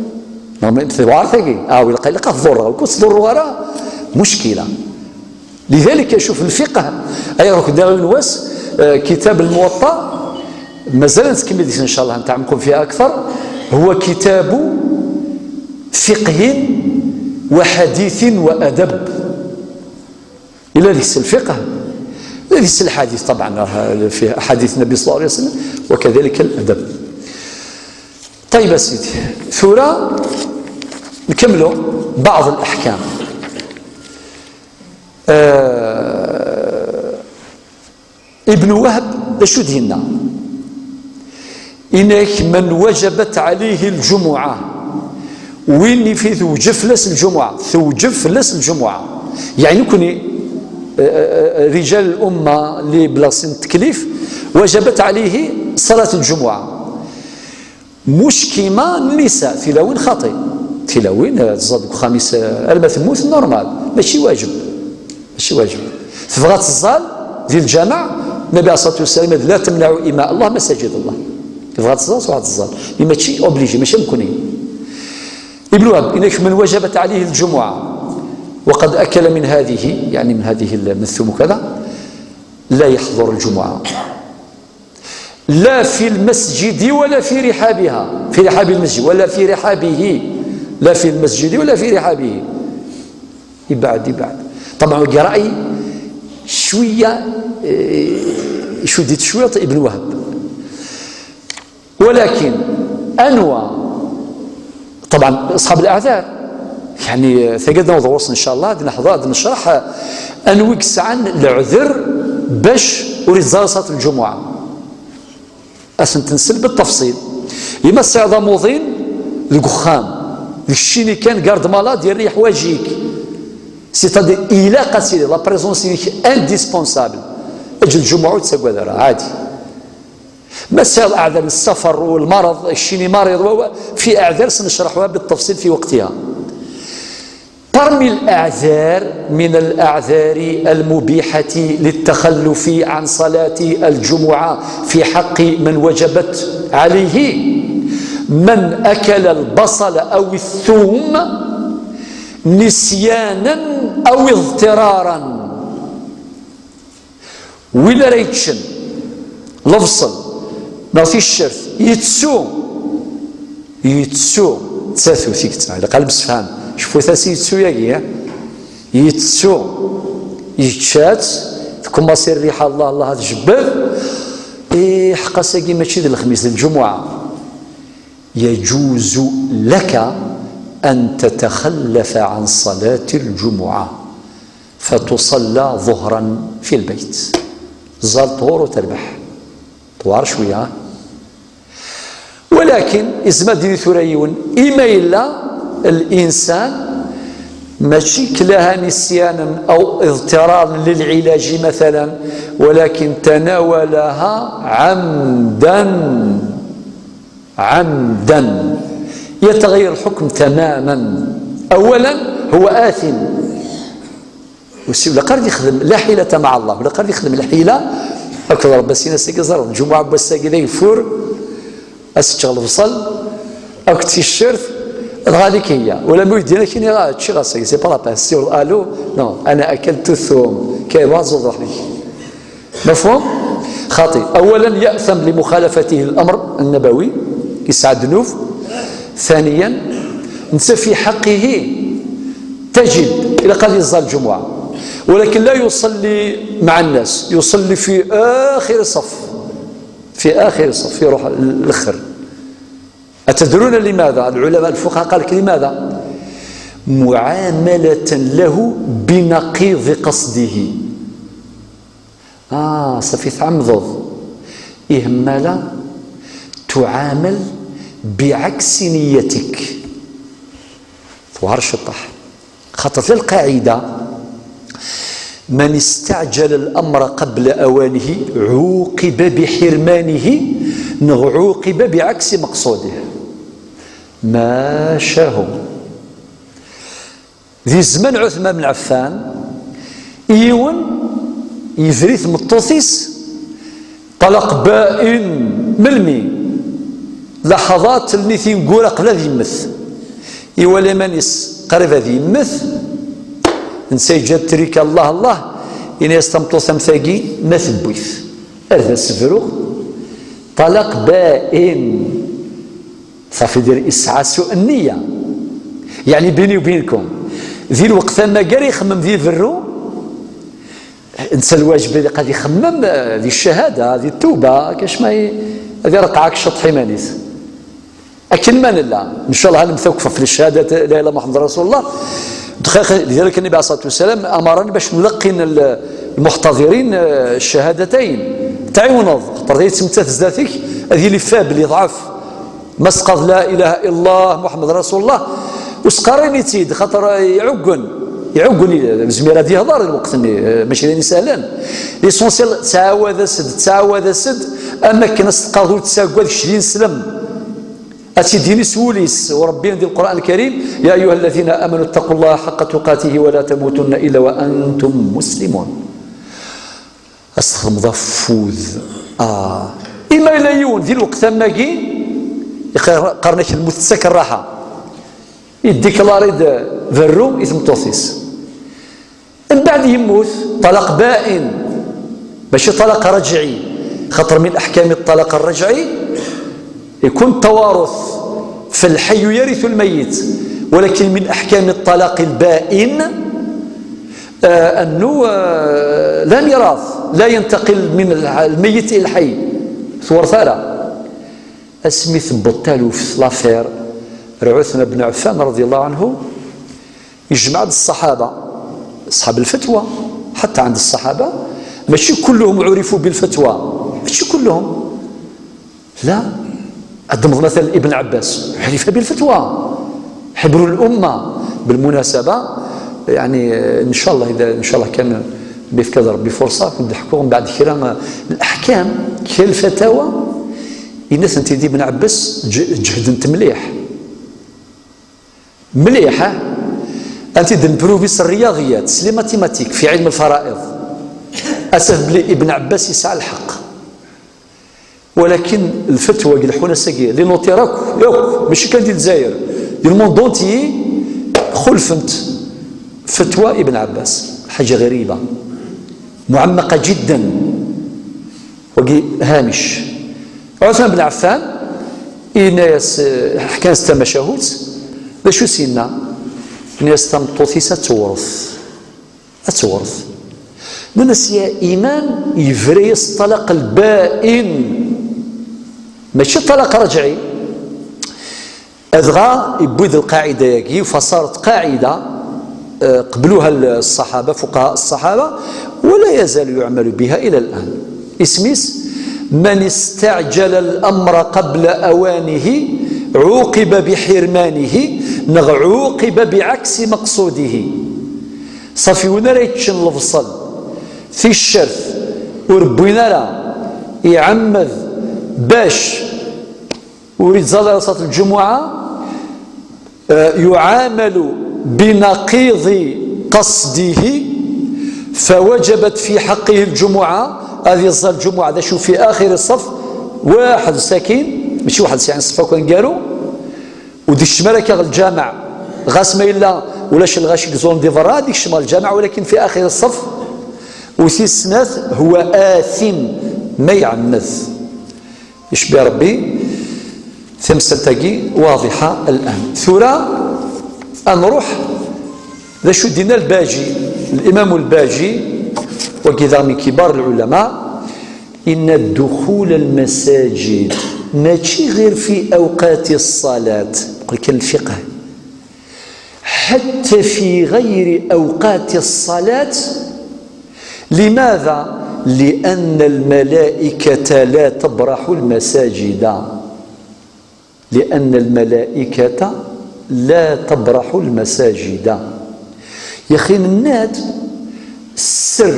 Neɣ ma tewɛer tagi, ah, ilaq, ilaq ad tḍurreɣ, ur tettḍurru ara, muckila. لذلك شوف الفقه، أي ركن داغي نواس، آه، كتاب الموطأ، مازال نتكمل ديس إن شاء الله، نتعمقوا فيها أكثر. هو كتاب فقه وحديث وأدب. إلا ديس الفقه، إلا ديس الحديث طبعًا، راه في أحاديث النبي صلى الله عليه وسلم، وكذلك الأدب. طيب يا سيدي، ثورة نكملوا بعض الأحكام. آه، ابن وهب شو دينا؟ إنك من وجبت عليه الجمعة، وين في توجب فلاس الجمعة، توجب فلاس الجمعة، يعني كوني، آه، آه، آه، رجال الأمة اللي بلا سن التكليف وجبت عليه صلاة الجمعة. مش كيما النساء، tilawin xaṭi. Tilawin, eh, tẓad deg uxxam-is, eh, alma temmut, normal. Mačči wajeb. Mačči wajeb. Tebɣa ad teẓẓal di lǧameɛ, Nabi alayhi ṣṣalatu wassalam, لا تمنعوا إماء الله مساجد الله. Tebɣa ad teẓẓal, tebɣa ad teẓẓal. Mais mačči obligé, mačči am kunni. Ibn Wahb, إنك من وجبت عليه الجمعة وقد أكل من هذه، يعني من هذه المثوم وكذا، لا يحضر الجمعة. لا في المسجد ولا في رحابها، في رحاب المسجد ولا في رحابه، لا في المسجد ولا في رحابه. يبعد، يبعد. طبعًا، هو رأي شوية، إيه، شديد شوية ابن وهب. ولكن أنوى طبعًا أصحاب الأعذار، يعني، تقدم دروس إن شاء الله، هاد نحضر، هاد نشرح أنوي سعان العذر باش أريد زار صلاة الجمعة. أسن تنسل بالتفصيل. إما السعيد موضين لقخام، الشيني كان garde malade يري حواجيك. C'est-à-dire, إلا قاسي la présence indispensable. أجل الجمعة وتسقى عادي. ما سال أعذار السفر والمرض، الشيني مريض، و-، و-، في أعذار سنشرحها بالتفصيل في وقتها. Parmi الأعذار، من الأعذار المبيحة للتخلف عن صلاة الجمعة في حق من وجبت عليه، من أكل البصل أو الثوم نسيانا أو اضطرارا. Win ara yeččen lebṣel neɣ ticcert, yettu, yettu, d tatut i yettnaɣ, ilaq ad nemsefham, cfut-as i yettu-yagi, eh? Yettu, yečča-tt, tkummasi rriḥa, Allah, Allah, ad tjebbed, eh, ḥeqq-as-agi mačči d lexmis, d lǧumuɛa. يجوز لك أن تتخلف عن صلاة الجمعة فتصلى ظهرا في البيت. Ẓẓal ṭhur u terbeḥ. Tewɛer cwiya. ولكن izmer ad d-yini tura yiwen, ima yella الإنسان ماشي كلاها نسيانا أو اضطرارا للعلاج مثلا، ولكن تناولها عمدا، عمدا، يتغير الحكم تماما. أولا، هو آثم. Usi-, ولا قرد يخدم لا حيلة مع الله، ولا قرد يخدم الحيلة. أكثر بس هنا سيكي زرد الجمعة بس سيكي ذي فور، أسجل الفصل، أكو تيشيرت، غاليك هي. ولا مو يدينا كيني غا تشي غا سيكي، c'est pas la peine. سير الو، non، أنا أكلت الثوم، كي وازو ضحك. مفهوم؟ خاطي. أولا، يأثم لمخالفته الأمر النبوي، يسعى الذنوب. ثانيا، نسى في حقه تجد إلى قد يزال الجمعة، ولكن لا يصلي مع الناس، يصلي في آخر الصف، في آخر الصف، يروح الآخر. أتدرون لماذا؟ العلماء الفقهاء قال لك لماذا؟ معاملة له بنقيض قصده. آه، صافي تعمضض. إهمالا تعامل بعكس نيتك. ظهر الشطح. خاطر في القاعدة، من استعجل الأمر قبل أوانه عوقب بحرمانه، نغ عوقب بعكس مقصوده. ما شاهم. Di zzman Ɛuthman ben Ɛeffan, yiwen yebri tmeṭṭut-is ṭṭalaq ba'in. Melmi? Laḥaḍat, lmitin, gura qbel ad yemmet. Iwala iman-is qrib ad yemmet, netta yeǧǧa trika, Allah Allah, ini-as tameṭṭut am tagi ma tewwi-t, ar d as-bruɣ ṭṭalaq ba'in. Safi dir isɛa suء nniya. Yeɛni bini u binkum. Di lweqt am wagi ara ixemmem di berru, netta lwaǧeb ad ixemmem, eh, di ccahada, di ttuba, kacma i-, ad ireqq ɛak cceṭḥ iman-is. Akken ma nella, ncallah ad nemtakf fi ccahadat la ilaha illa Muḥemmed Rasulullah. Dxax-, lidalik Nnabi ɛalayhi ṣṣalatu wassalam amarna bac nleqqin l-, lmuḥtadirin, eh, ccahadatayn. Tɛiwneḍ, xaṭer da yettmettat zdat-k, ad yili faible, yeḍɛef. Ma s-teqqareḍ la ilaha illallah Muḥemmed Rasulullah, ur s-qqar ini-tt-id, xaṭer iɛuggen, iɛuggen, ur yezmir ad yehḍer di lweqt-nni, eh, mačči d ayen isehlen. L'essentiel, ttɛawad-as-d, ttɛawad-as-d, am akken ad s-teqqareḍ ur ttaggad, kečč d ineslem. Ad tt-id-yini s wul-is, u Ṛebbi di Lqur'an Lkarim, يا أيها الذين آمنوا اتقوا الله حق تقاته ولا تموتن إلا وأنتم مسلمون. Ad s-txedmeḍ afud. Ah. Ima yella yiwen di lweqt am wagi, iqar-, qqaren-ak lmut tettak rraḥa. Yeddiklaṛi-d berru i tmeṭṭut-is. Mbeɛd yemmut, ṭṭalaq ba'in. Mačči ṭṭalaq rajɛi. Xaṭer min aḥkami ṭṭalaq rajɛi, يكون التوارث، فالحي يرث الميت، ولكن من أحكام الطلاق البائن، آه، أنه، آه، لا ميراث، لا ينتقل من الح-، الميت إلى الحي. Twert ara. Asmi tewweḍ taluft, l'affaire, ar Ɛuthman ben Ɛeffan رضي الله عنه, يجمع الصحابة، أصحاب الفتوى، حتى عند الصحابة، ماشي كلهم عرفوا بالفتوى، ماشي كلهم. لا، عندهم مثلا ابن عباس عرف بالفتوى، حبر الأمة. بالمناسبة، يعني، إن شاء الله، إذا إن شاء الله كان بيفكر ربي فرصة، كنت نحكوا من بعد كرا الأحكام، كرا الفتاوى، إن سنتي ابن عباس ج-، جهد مليح. مليح، ها؟ أنت دنبروفيس الرياضيات، les mathématiques، في علم الفرائض. أسف بلي ابن عباس يسعى الحق. ولكن الفتوى يلحون ساقي، لي نوتير أكو، ياك، ماشي كان دي الجزائر، دي الموند اونتيي، خلفنت فتوى ابن عباس. حاجة غريبة، معمقة جدا. وقي هامش عثمان بن عفان، إناس حكان ستة مشاهوت، ذا شو سينا؟ إناس تمطوثي ستورث. Ad tewret. Nnan-as, ya imam, yebra-yas ṭṭalaq lba'in. Mačči ṭṭalaq rajɛi. Dɣa yewwi-d lqaɛida-agi, فصارت قاعدة، eh, قبلوها الصحابة، فقهاء الصحابة، ولا يزال يعمل بها إلى الآن. Isem-is, من استعجل الأمر قبل أوانه عوقب بحرمانه، neɣ عوقب بعكس مقصوده. Ṣafi, win ara yeččen lebṣel, ticcert, ur wwin ara, iɛemmed bac ur iẓẓal ara ṣat lǧumuɛa, eh, يعامل بنقيض قصده، فوجبت في حقه الجمعة، ad iẓẓal lǧumuɛa, d acu, في آخر الصف, waḥed sakin, mačči waḥed, yeɛni ṣṣef akk aneggaru, ur d-ikeččem ara akka ɣer lǧameɛ, ɣas ma yella ulac lɣaci deg zone di berra, ad ikcem ɣer lǧameɛ, walakin في آخر الصف. U tis snat, هو آثم, ma iɛemmed. Icbi Rebbi, tamsalt-agi واضحة الآن. Tura ad nruḥ D acu d-yenna Lbaji? L'imam Lbaji, wagi daɣ min kibar lɛulama, yenna: دخول المساجد ماشي غير في أوقات الصلاة، قل كان الفقه، حتى في غير أوقات الصلاة. لماذا؟ لأن الملائكة لا تبرح المساجد. لأن الملائكة لا تبرح المساجد. Yaxi nenna-d sser,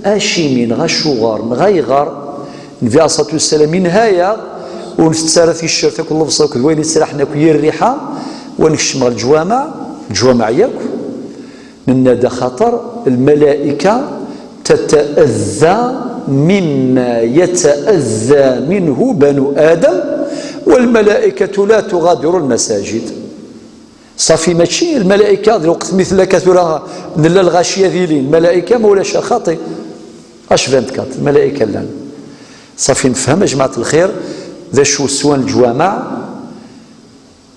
acimi neɣ acuɣer neɣ ayɣer Nnbi alayhi ṣṣalatu wassalam yenha-yaɣ ur ntettu ara ticcert akk n lebṣel akked wayen yettraḥen akk yir rriḥa, wa nekcem ɣer leǧwameɛ, leǧwameɛ yakk. Nenna-d axaṭer lmalayka تتأذى مما يتأذى منه بنو آدم، والملائكة لا تغادر المساجد. Ṣafi, mačči lmalayka di lweqt mi tella akka tura, nella lɣaci ad ilin, lmalayka ma ulac xaṭi, H vingt-quatre, lmalayka llan. Ṣafi, nefhem, a jmaɛt lxir, d acu swan leǧwameɛ.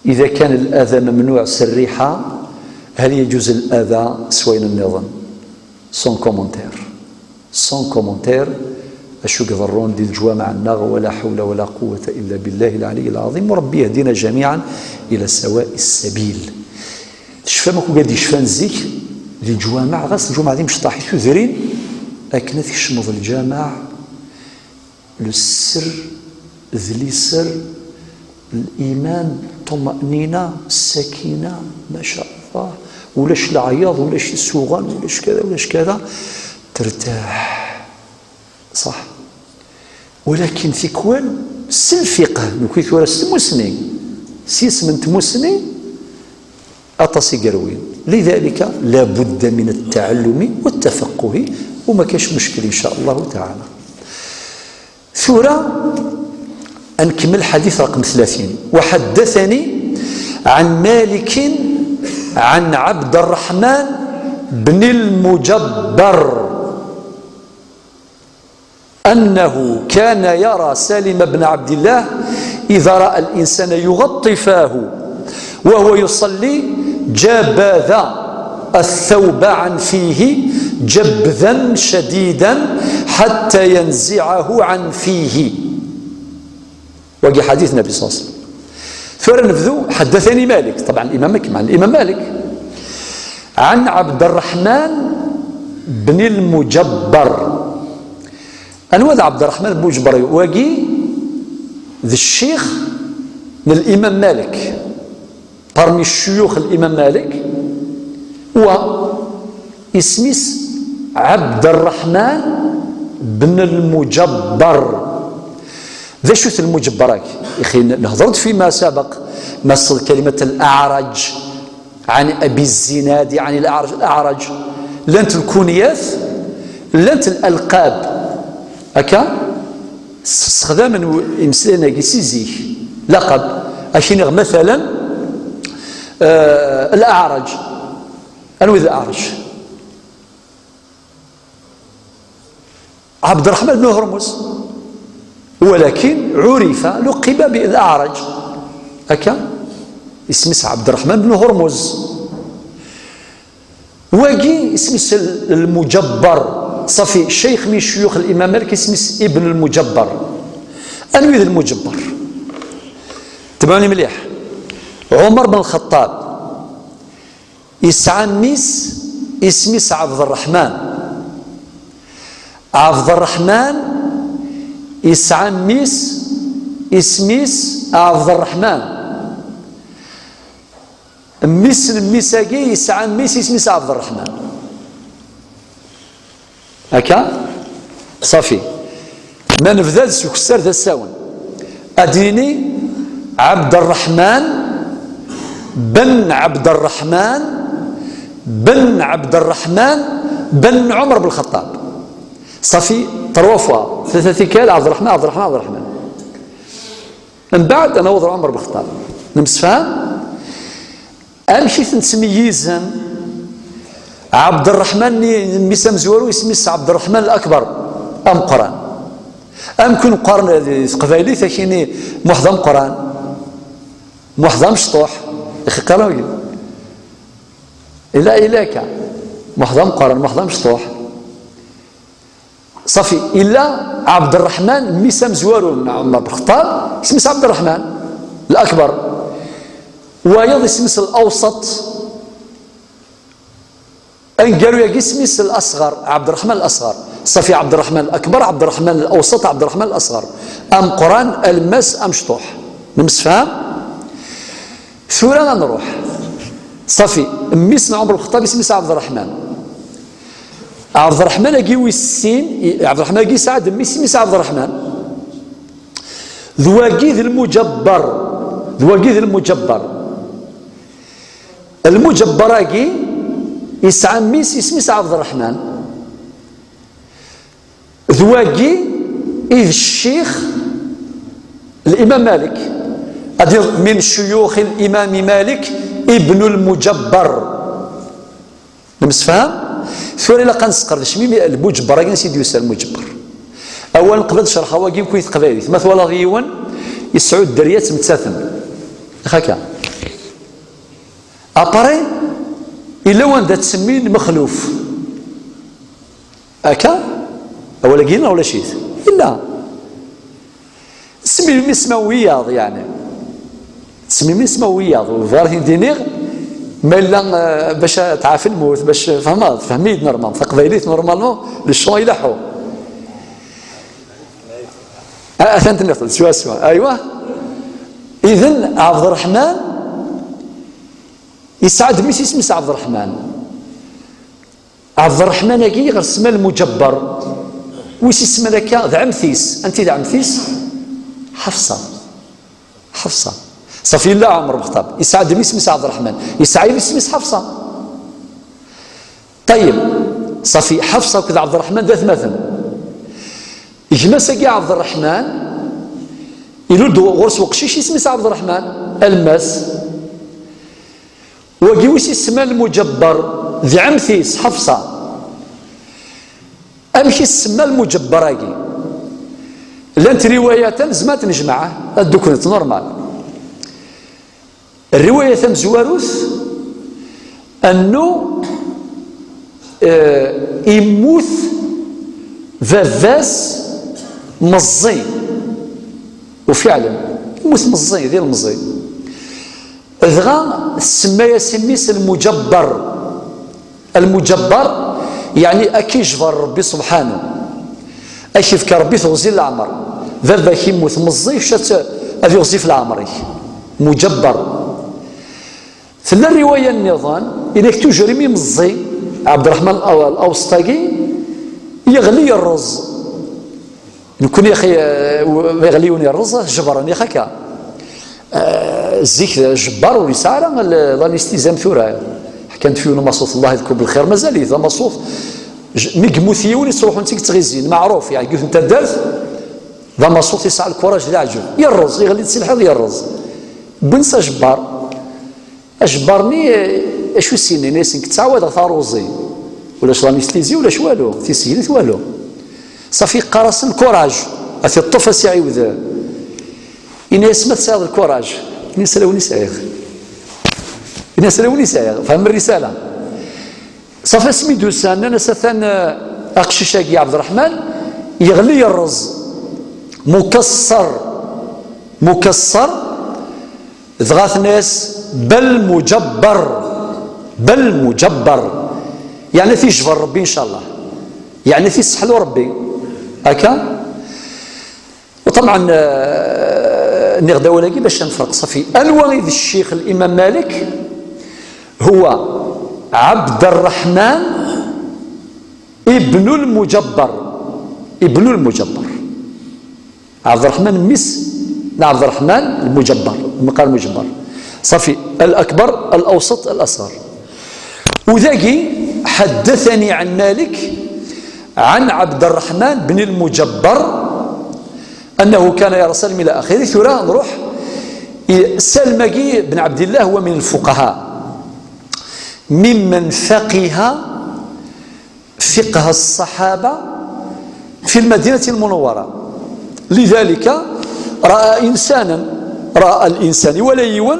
إذا كان الأذى ممنوع s rriḥa, هل يجوز الأذى s wayen nniḍen? Sans commentaire. Sans commentaire, acu i iḍerrun di leǧwameɛ-nneɣ, ولا حول ولا قوة إلا بالله العلي العظيم، وربي يهدينا جميعا إلى سواء السبيل. Tecfam akk wigad yecfan zik, di leǧwameɛ, ɣas leǧwameɛ d imecṭaḥ i tudrin, akken ad tkecmeḍ lǧameɛ, le sser, d liser, liman, ṭumaninna, sakina, maca Allah, ulac leɛyaḍ, ulac isuɣan, ulac kada, ulac kada, tertaḥ. Ṣaḥ. Walakin tikwal, s lfiqh, nekki tura s tmussni, s yisem n tmussni, aṭas i yerwin. لذلك لا بد من التعلم والتفقه، وما كاش مشكل إن شاء الله تعالى. Tura ad nkemmel ḥadit raqem ثلاثين. وحدثني عن مالك عن عبد الرحمن بن المجبر أنه كان يرى سالم بن عبد الله إذا رأى الإنسان يغطي فاه وهو يصلي جبذ الثوب عن فيه جبذا شديدا حتى ينزعه عن فيه. Wagi ḥadit Nnabi صلى الله عليه وسلم. Tura nebdu, حدثني مالك. طبعا الإمام مالك، مع الإمام مالك. عن عبد الرحمن بن المجبر. Anwa d Ɛebderreḥman ben Muǧebber? Wagi d ccix n l'imam Malik. Parmi ccuyux n l'imam Malik, wa isem-is Ɛebderreḥman ben Lmuǧebber. D acu-t Lmuǧebber-agi? Ixi, nehder-d فيما سبق, ma s كلمة الأعرج, عن أبي الزناد عن الأعرج, الأعرج. Llant lkunyat, llant lalqab. Akka, ssexdamen imeslayen-agi si zik. Laqab, ad k-iniɣ, matalan, eh, Laɛraj. Anwa i d Laɛraj? Ɛebderreḥman ben Hurmuz. ولكن عرف, لقب بالأعرج. Akka, isem-is Ɛebderreḥman ben Hurmuz. Wagi isem-is Lmuǧebber. Ṣafi, ccix min ccuyux l'imam Malik, isem-is Ibn Lmuǧebber. Anwi d Lmuǧebber? Tebɛuni mliḥ. Ɛumar ben Lxeṭṭab. Yesɛa mmi-s, isem-is Ɛebderreḥman. Ɛebderreḥman yesɛa mmi-s, isem-is Ɛebderreḥman. Mmi-s n mmi-s-agi yesɛa mmi-s, isem-is Ɛebderreḥman. Akka? Ṣafi. Ma nebda-d s ukessar d asawen, ad d-nini Ɛebderreḥman ben Ɛebderreḥman ben Ɛebderreḥman ben Ɛumer ben Lxeṭṭab. Ṣafi, trois fois, tlata tikkal, Ɛebderreḥman, Ɛebderreḥman, Ɛebderreḥman. Mbeɛd, ad naweḍ ɣer Ɛumer ben Lxeṭṭab. Nemsefham? Amek i ten-ttmeyyizen? Ɛebderreḥman-nni, mmi-s amezwaru, isem-is Ɛebderreḥman Lakber, ameqqran. Amkun qqaren di teqbaylit, akini Muḥ d ameqqran, Muḥ d amecṭuḥ, ixeqqaren. Ila ilaka. Muḥḍa meqqaren, muḥḍa mecṭuḥ. Safi, ila Ɛebderreḥman, mmi-s amezwaru n Ɛmer ben Xeṭṭab, isem-is Ɛebderreḥman Lakber. Wayeḍ isem-is Lawseṭ. Aneggaru-agi isem-is Lasɣer, Ɛebderreḥman Lasɣer. Safi, Ɛebderreḥman Lakber, Ɛebderreḥman Lawseṭ, Ɛebderreḥman Lasɣer. Ameqqran, alemmas, amecṭuḥ. Nemsefham? Tura ad nruḥ. Safi, mmi-s n Ɛmer ben Xeṭṭab isem-is Ɛebderreḥman. Ɛebderreḥman-agi wis sin, i-, Ɛebderreḥman-agi yesɛa-d mmi-s isem-is Ɛebderreḥman. D wagi d lmujabber. D wagi d lmujabber. Lmujabber-agi yesɛa mmi-s isem-is Ɛebderreḥman. D wagi i d ccix Limam Malik. Ad d-tiniḍ min cuyuxi Limami Malik ibnu Lmujabber. Nemsefham? Tura ilaq ad nesqerdec mimi Lmujabber-agi, ansi d-yusa Lmujabber. Awal qbel ad cerḥeɣ wagi mkul i teqbaylit. Ma twalaḍ yiwen yesɛu dderya ttmettaten. Akka. Après, illa wanda ttsemmin Mexluf. Akka? Awal-agi neɣ ulac-it? Illa. Ttsemmin isem n wiyaḍ, yeɛni. Ttsemmin isem n wiyaḍ. Bɣiɣ ad t-id-iniɣ, ma yella, eh, bac ad tɛafi lmut, bac, fehmeḍ, fehmi-d normal. Taqbaylit, normalement, le champ ileḥḥu. Ah, atan tenniḍ-t, swaswa. Aywa. Idan, Ɛebderreḥman, yesɛa-d mmi-s isem-is Ɛebderreḥman. Ɛebderreḥman-agi ɣer semma Lmujabber. Wi s-isemman akka d ɛemti-s. Anti d ɛemti-s? Ḥefṣa. Ḥefṣa. Safi, yella Ɛmer Mextab. Yesɛa-d mmi-s isem-is Ɛebderreḥman. Yesɛa isem-is Ḥefṣa. Ṭayyeb. Safi, Ḥefṣa akked Ɛebderreḥman d atmaten. Gma-s-agi Ɛebderreḥman, ilul-d ɣur-s weqcic isem-is Ɛebderreḥman, alemmas. Wagi wi s-isemman Lmujabber, d ɛemti-s, Ḥefṣa. Amek i s-semma Lmujabber-agi? Llant riwayat, nezmer ad t-nejmeɛ, ad dduklent, normal. Riwaya tamezwarut, annu, eh, immut baba-s meẓẓi. Ufiɛlen, immut meẓẓi, d ilemẓi. Dɣa tsemma-yas i mmi-s Lmujabber. Lmujabber, yeɛni ad k-ijber Rebbi subḥanu. Ad k-ifk Rebbi teɣzi n leɛmer. Baba-k immut meẓẓi, kečč ad t-, ad iɣzif leɛmer-ik. Mujabber. Tella riwaya nniḍen, inek tujer imi meẓẓi, Ɛebderreḥman Al-, Al-, Awsṭ-agi, yeɣli yerreẓ. Nekkni, axi, eh, ma yeɣli yiwen yerreẓ, jebren, yak akka. Eh, zik, jebbar ur yesɛi ara l-, l'anesthésie am tura. Ḥkan-d f yiwen umaṣut, Allah yedku belxir, mazal-it d amaṣut. J-, mi yemmut yiwen, yettruḥun-tt-id ttɣizin, meɛruf, yeɛni, deg yiwet n taddart, d amaṣut yesɛa lkuraj d leɛǧeb. Yerreẓ, yeɣli-d si lḥiḍ, yerreẓ. Wwin-s ajebbar. Ajebbar-nni, eh, acu i s-yenna? Yenna-yasen, "Ttɛawadeɣ taruẓi. Ulac l'anesthésie, ulac walu. Tisegrit, walu." Safi, yeqqar-asen, "Lkuraj." Ad t-yeṭṭef, ad s-iɛiwed. Yenna-yas, "Ma tesɛiḍ lkuraj." Yenna-yas, "Ala win i sɛiɣ." Yenna-yas, "Ala win i sɛiɣ." Fhem rrisala? Safi, asmi d-usan, nnan-as, "Atan, eh, aqcic-agi, Ɛebderreḥman, yeɣli yerreẓ. Mukaṣṣer. Mukaṣṣer." Dɣa tenna-yas, "Bel mujabber, bel mujabber." Yeɛni ad t-ijber Rebbi, ncallah. Yeɛni ad t-isseḥlu Rebbi. Akka? Uṭabɛen, eh, nniɣ-d awal-agi bac ad nefreq. Safi. Anwa i d ccix Limam Malik? Huwa Ɛebderreḥman ibnu Lmujabber. Ibnu Lmujabber. Ɛebderreḥman, mmi-s n Ɛebderreḥman Lmujabber, lmeqqar Lmujabber. Safi, Al-Akbar, Al-Awsat, Al-Asɣar. U dagi, حدثني عن مالك عن عبد الرحمن بن المجبر أنه كان يرى سالم إلى آخره. Tura nruḥ i Salem-agi ben Ɛebdillah, هو من الفقهاء ممن فقه فقه الصحابة في المدينة المنورة. لذلك رأى إنسانا، رأى الإنسان، iwala yiwen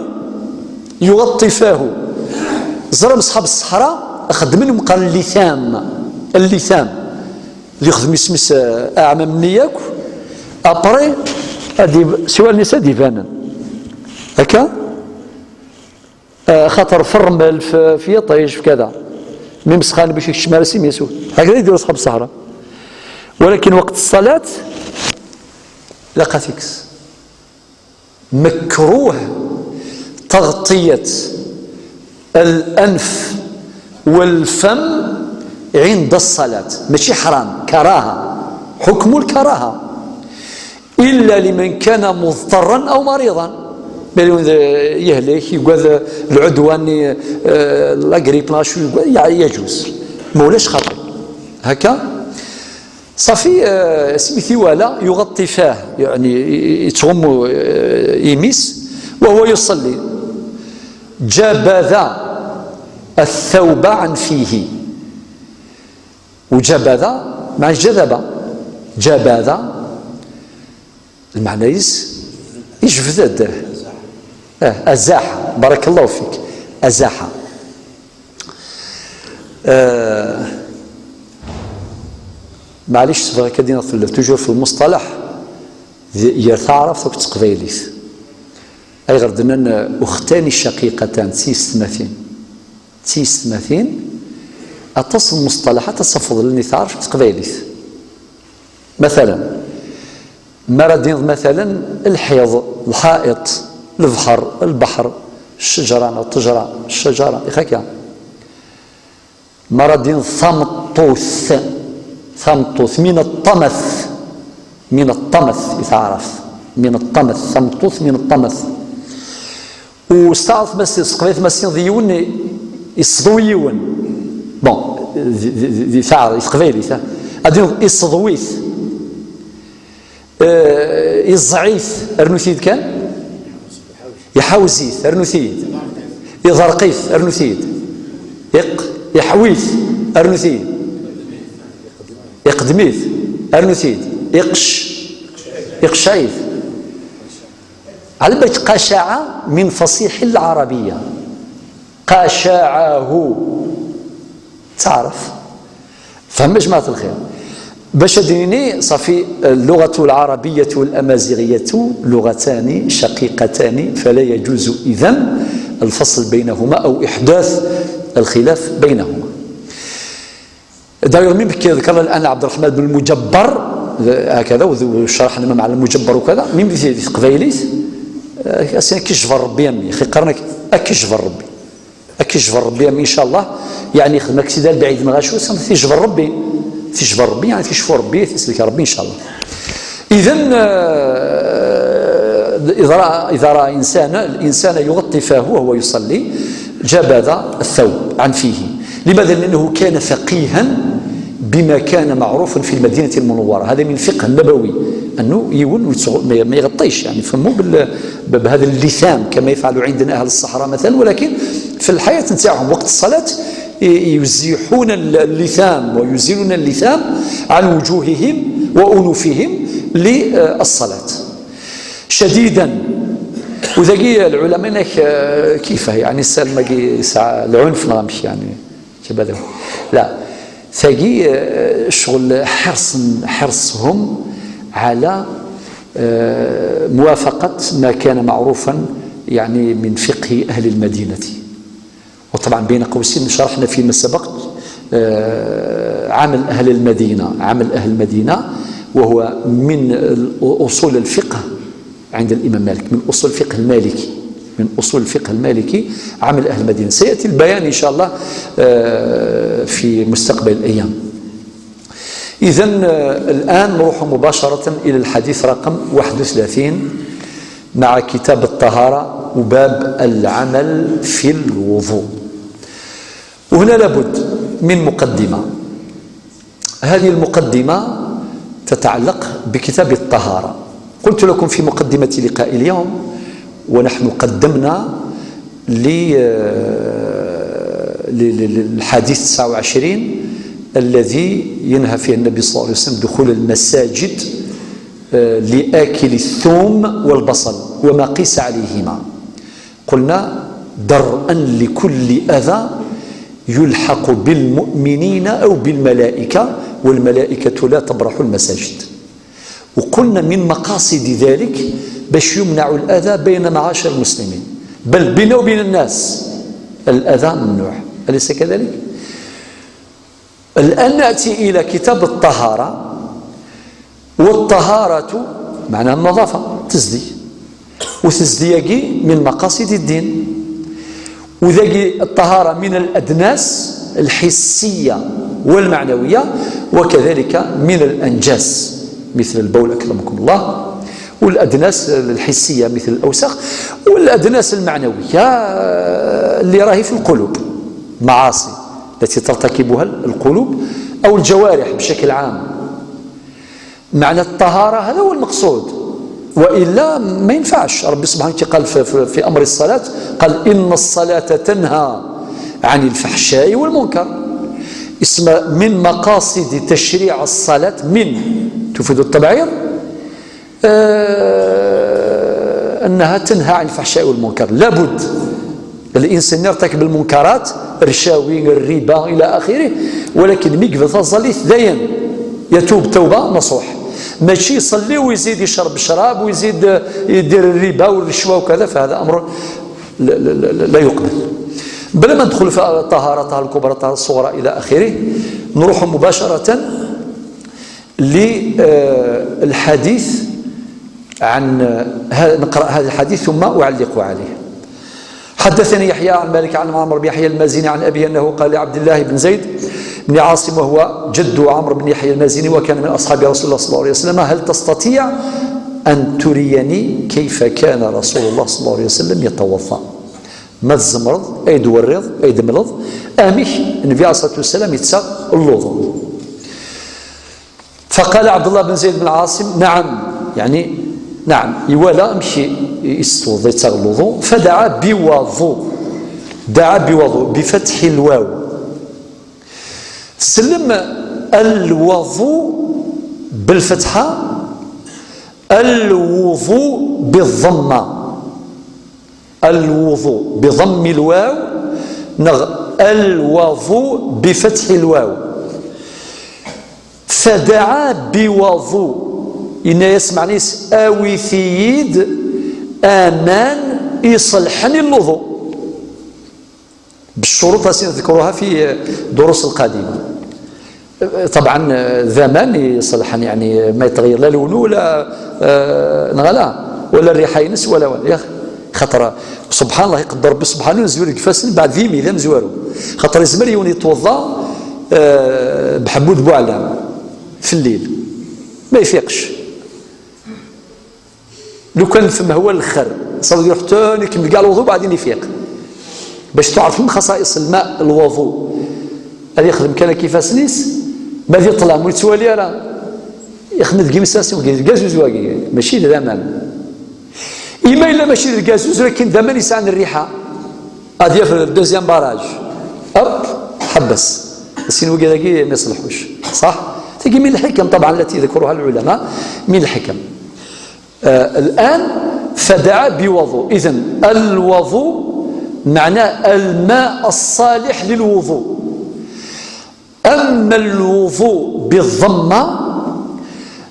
يغطي فاه، Ẓer amesḥab ṣṣeḥra, xeddmen umqar llitam. Llitam. Ad yexdem isem-is, eh, aɛmam-nni yakk. Après, ad yeb-, siwal-nni ad d-ibanen. Akka? Eh, xaṭer f ṛṛmel, f, f yiṭij, f kada. Mi mesxan bac ikeččem ara s imi-s. Hakda i d-yura ṣṣḥab ṣṣeḥra. Walakin weqt ṣṣalat, ilaq ad t-ikkes. مكروه تغطية الأنف والفم عند الصلاة، ماشي حرام، كراهة، حكم الكراهة، إلا لمن كان مضطرا أو مريضا. Bel yehlek, yugad العدوى, eh, la grippe, la شو يقول, يع-, يجوز. ما ولاش خطر. هكا؟ صافي، آه، سميتي ولا يغطي فاه، يعني، ي-، يتغمو، آه، يميس وهو يصلي. جبذ الثوب عن فيه. وجبذ مع جذب. جبذ المعنى يس يجبذ. آه، أزاح. بارك الله فيك. أزاح. آه، معليش، تبغى كدينا في ال-، toujours في المصطلح, ذي-، يا تعرف ثوك تقبيليت. أي غردنا أختان شقيقتان, تسيستماتين. تسيستماتين. أتصل المصطلحات تصفض لني تعرف تقبيليت. مثلا، ما راه دين مثلا الحيض, الحائط, البحر, البحر, الشجرة, الطجرة, الشجرة, إخاك. ما راه دين ثمطوث, ثمطوث من الطمث, من الطمث, يتعرف, من الطمث, ثمطوث من الطمث. وستعرف مس-, تقبيلت ماسين ذي يون يصدو يون. Bon, ذي, ذي, ذي, ذي تعرف, تقبيلت, ها. أدين يصدويت. آه، يزعيت, أرنوثيد كان. يحاوزيت, أرنوثيد. يضرقيت, أرنوثيد. يق-, يحويت, أرنوثيد. يقدميت, أرنوثيد. يقش, يقشعيت. على بالك قشع من فصيح العربية. قشعه. تعرف؟ فهم جماعة الخير. باش أديني صافي، اللغة العربية والأمازيغية لغتان شقيقتان، فلا يجوز إذن الفصل بينهما أو إحداث الخلاف بينهما. داير من بكي ذكر الآن عبد الرحمن بن المجبر، هكذا، وذ-، وشرحنا مع المجبر وكذا، من بكي ذي تقبيليت، آه، أسيا كيشفر ربي أمي، خي قرنك، أكيشفر ربي. أكيشفر ربي أمي إن شاء الله، يعني خدمك سيدي البعيد ما غاشو، سم تيشفر ربي، تيشفر ربي، يعني تيشفر ربي، تسلك ربي إن شاء الله. إذن، آه، إذا رأى، إذا رأى إنسان، الإنسان يغطي فاه وهو يصلي، جبذ الثوب عن فيه. لماذا؟ لأنه كان فقيها بما كان معروفا في المدينة المنورة. هذا من الفقه النبوي، أنه يون ويتغ-، ما، ما يغطيش، يعني، فمو بال-، ب-، بهذا اللثام كما يفعل عندنا أهل الصحراء مثلا، ولكن في الحياة نتاعهم وقت الصلاة ي-، يزيحون ال-، اللثام ويزيلون اللثام عن وجوههم وأنوفهم للصلاة. شديدا. وذاكي العلماء هناك، آه، كيفاه يعني السلمى كي ساعة العنف نغمش يعني شبه لا ثاقي، آه، شغل حرص، حرصهم على، آه، موافقة ما كان معروفا يعني من فقه أهل المدينة. وطبعا بين قوسين شرحنا فيما سبق، آه، عمل أهل المدينة، عمل أهل المدينة وهو من ال-، أصول الفقه عند الإمام مالك، من أصول الفقه المالكي، من أصول الفقه المالكي عمل أهل المدينة. سيأتي البيان إن شاء الله، آه، في مستقبل الأيام. إذن، آه، الآن نروح مباشرة إلى الحديث رقم واحد وثلاثين مع كتاب الطهارة وباب العمل في الوضوء. وهنا لابد من مقدمة. هذه المقدمة تتعلق بكتاب الطهارة. قلت لكم في مقدمة لقاء اليوم، ونحن قدمنا ل-، ل-، ل-، للحديث تسعة وعشرين الذي ينهى فيه النبي صلى الله عليه وسلم دخول المساجد، آه، لآكل الثوم والبصل وما قيس عليهما. قلنا: درءا لكل أذى يلحق بالمؤمنين أو بالملائكة، والملائكة لا تبرح المساجد. وقلنا من مقاصد ذلك باش يمنع الأذى بين معاشر المسلمين، بل بيننا وبين الناس الأذى ممنوع، أليس كذلك؟ الآن نأتي إلى كتاب الطهارة. والطهارة معناها النظافة، تزدي. وتزدياكي من مقاصد الدين. وذاكي الطهارة من الأدناس الحسية والمعنوية، وكذلك من الأنجاس مثل البول أكرمكم الله، والأدناس الحسية مثل الأوساخ، والأدناس المعنوية اللي راهي في القلوب، معاصي التي ترتكبها القلوب أو الجوارح بشكل عام. معنى الطهارة هذا هو المقصود، وإلا ما ينفعش. ربي سبحانه وتعالى قال في, في, في أمر الصلاة، قال: "إن الصلاة تنهى عن الفحشاء والمنكر". اسم من مقاصد تشريع الصلاة، من تفيد التبعيض، آه، أنها تنهى عن الفحشاء والمنكر. لابد الإنسان يرتكب المنكرات، الرشاوي، الربا، إلى آخره، ولكن مي يقبل تظليت داين يتوب توبة نصوح. ماشي يصلي ويزيد يشرب شراب ويزيد يدير الربا والرشوة وكذا، فهذا أمر لا, لا, لا, لا يقبل. بلا ما ندخل في الطهارة، الطهارة الكبرى، الطهارة الصغرى إلى آخره، نروح مباشرة للحديث عن، نقرأ هذا الحديث ثم أعلق عليه. حدثني يحيى عن مالك عن عمرو بن يحيى المازني عن أبيه أنه قال لعبد الله بن زيد بن عاصم، وهو جد عمرو بن يحيى المازني وكان من أصحاب رسول الله صلى الله عليه وسلم: "هل تستطيع أن تريني كيف كان رسول الله صلى الله عليه وسلم يتوضأ؟" ما تزمرض، أي دوريض، أي دملض، أمك النبي عليه الصلاة والسلام يتساق اللوضو. فقال عبد الله بن زيد بن عاصم: "نعم"، يعني نعم، يوالا مشي يستوضي تاع الوضوء، فدعا بوضوء، دعا بوضوء بفتح الواو. سلم الوضوء بالفتحة، الوضوء بالضمة، الوضوء بضم الواو، نغ الوضوء بفتح الواو. فدعا بوضوء، إن يسمع نيس أوي ثيد أمان يصلحني الوضوء. بالشروط التي نذكرها في الدروس القادمة. طبعا ذمان يصلحن، يعني ما يتغير لا لونه ولا، آه، نغلا، ولا الريحة ينس ولا ولا. يا أخي، خاطر سبحان الله يقدر ربي سبحانه نزول الكفاسن بعد ذيمي ذا مزوارو. خاطر يزمر يوني يتوضا، آه، بحبود بوعلام في الليل ما يفيقش. لو كان ثم هو الخر، صار يروح تاني يكمل كاع الوضوء بعدين يفيق. باش تعرف من خصائص الماء الوضوء، هذا يخدم كان كيف سنيس، ما في الظلام ويتسوالي راه يخدم كيما ساسي وكي الكازوز واقي، ماشي الذمان. إما إلا ماشي الكازوز، لكن ذمان يسعن الريحة. هذه في الدوزيام باراج. أب، حبس. السين وقي ذاكي ما يصلحوش. صح؟ تجي من الحكم طبعا التي ذكرها العلماء، من الحكم. آه، الآن فدعا بوضوء. إذن الوضوء معناه الماء الصالح للوضوء. أما الوضوء بالضمة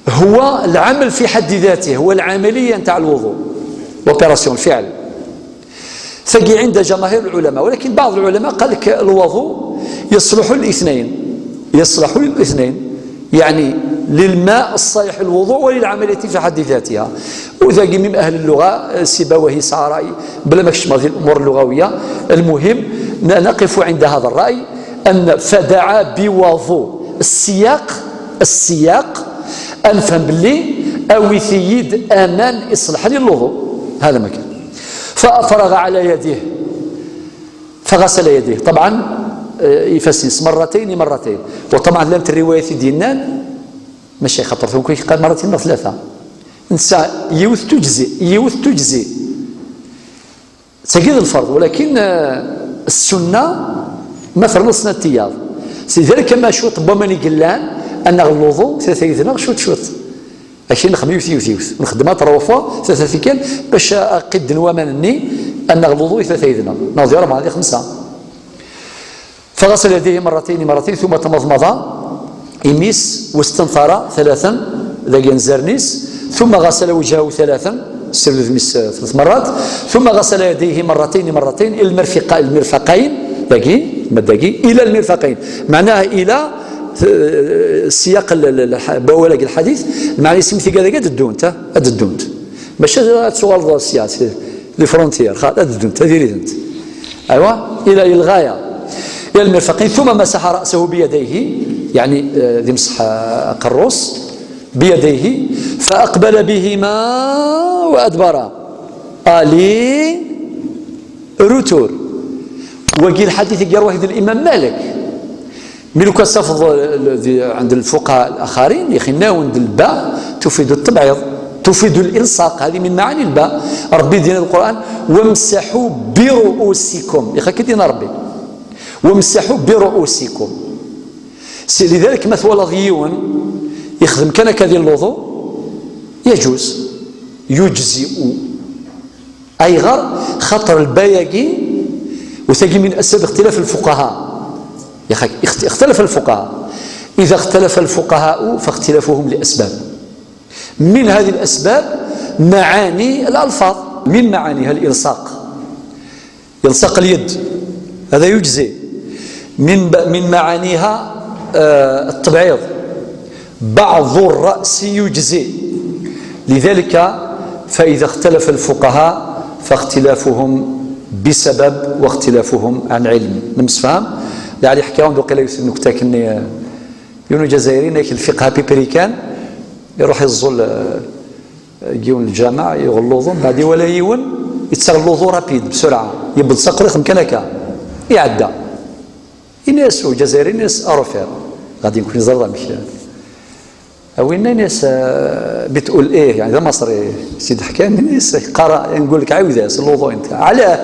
هو العمل في حد ذاته، هو العملية نتاع الوضوء، l'opération، الفعل. ثقي عند جماهير العلماء، ولكن بعض العلماء قال لك الوضوء يصلح الاثنين، يصلح للاثنين، يعني للماء الصالح للوضوء وللعملية في حد ذاتها. وذاكي من أهل اللغة، سيبويه سعى رأي، بلا ما كشف هذه الأمور اللغوية. المهم ن-، نقف عند هذا الرأي، أن فدعا بوضوء. السياق، السياق أنفهم باللي أوي ثيد أمان يصلح لي الوضوء. هذا ما كان. فأفرغ على يديه فغسل يديه. طبعا، آه، يفسنس مرتين مرتين. وطبعا لم الرواية دينان ماشي خطر فيهم كي قال مرتين ولا ثلاثة. نساء يوث تجزي، يوث تجزي. تجد الفرض، ولكن، آه، السنة ما فرنصنا التياض. لذلك ما شو طبا من يقلان أن الوضوء ثلاثة يذنغ شوت شوت. أشي نخدم يوث يوث يوث. نخدمها تروفا ثلاثة كان باش أقد نوامان الني أن الوضوء ثلاثة يذنغ. ناضي أربعة، هذه خمسة. فغسل يديه مرتين مرتين ثم تمضمض imi-s واستنثر ثلاثا, dagi anzaren-is, ثم غسل وجهه ثلاثا, ssired udem-is ثلاث مرات, ثم غسل يديه مرتين مرتين إلى المرفق-, المرفقين, dagi, ma dagi, إلى المرفقين. معناها إلى, eh, السياق ال-, ال-, ال-, بولاق الحديث, معنى اسم ثقة dagi ad ddunt, ad ddunt. Maca ad tuɣaleḍ ɣer sya, les frontières, xaṭ, ad ddunt, ad irident. أيوة, إلى, إلى الغاية. إلى المرفقين, ثم مسح رأسه بيديه, يعني, eh, d imseḥ, eh, aqerru-s, بيديه, فأقبل بهما وأدبر. Aller, retour. Wagi lḥadit i yerwa-t-id الإمام مالك. Mi lukan tafeḍ, eh, di, عند الفقهاء الآخرين, ixinnawen d lba تفيد التبعيض, تفيد الإلصاق, هذه من معاني الباء. Ṛebbi d-yenna di القرآن: وامسحوا برؤوسكم. Ixak-id-yenna Ṛebbi: وامسحوا برؤوسكم. Si, لذلك ma twalaḍ yiwen ixdem kan akka di lwuḍu, يجوز, يجزئ. Ayɣer? Xaṭer lba-agi, u tagi من أسباب اختلاف الفقهاء. Ixak-, اخت-, اختلف الفقهاء. إذا اختلف الفقهاء فاختلافهم لأسباب. من هذه الأسباب معاني الألفاظ، من معانيها الإلصاق. يلصق اليد، هذا يجزئ. من ب-، من معانيها، آه، التبعيض. بعض الرأس يجزئ. لذلك فإذا اختلف الفقهاء فاختلافهم بسبب واختلافهم عن علم. Nemsefham? Lɛali ḥkiɣ-awen-d waqila yiwet n nnekta-nni, yiwen ujazairi, nek lfiqh apipirikan, iruḥ iẓẓul, eh, deg yiwen lǧameɛ, yuɣ lluḍu, mbeɛd iwala yiwen yettaɣ lluḍu rapide, بسرعة, yewweḍ s aqriq kan akka, iɛedda. Ini-as ujazairi, ini-as: أروفير، غادي نكون نزرد أمك. A winna, ini-as, eh, بتقول إيه؟ يعني, d amaṣri, si d-ḥkan, ini-as: قرأ, نقول لك عاود-as lluḍu أنت. علاه؟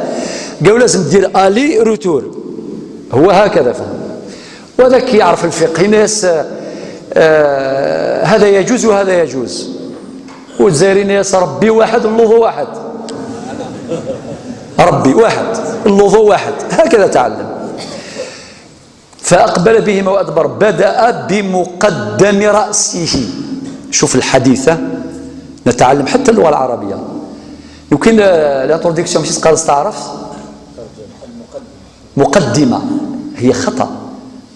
قالوا لازم دير aller retour. هو هكذا فهم. وذاك يعرف الفقه، ini-as, eh, هذا يجوز وهذا يجوز. والجزائري، ini-as: ربي واحد، اللوضو واحد. ربي واحد، اللوضو واحد. هكذا تعلم. فأقبل بهما وأدبر، بدأ بمقدم رأسه. شوف الحديثة، نتعلم حتى اللغة العربية. يمكن، آه، l'introduction ماشي تقال استعرف؟ مقدمة، هي خطأ،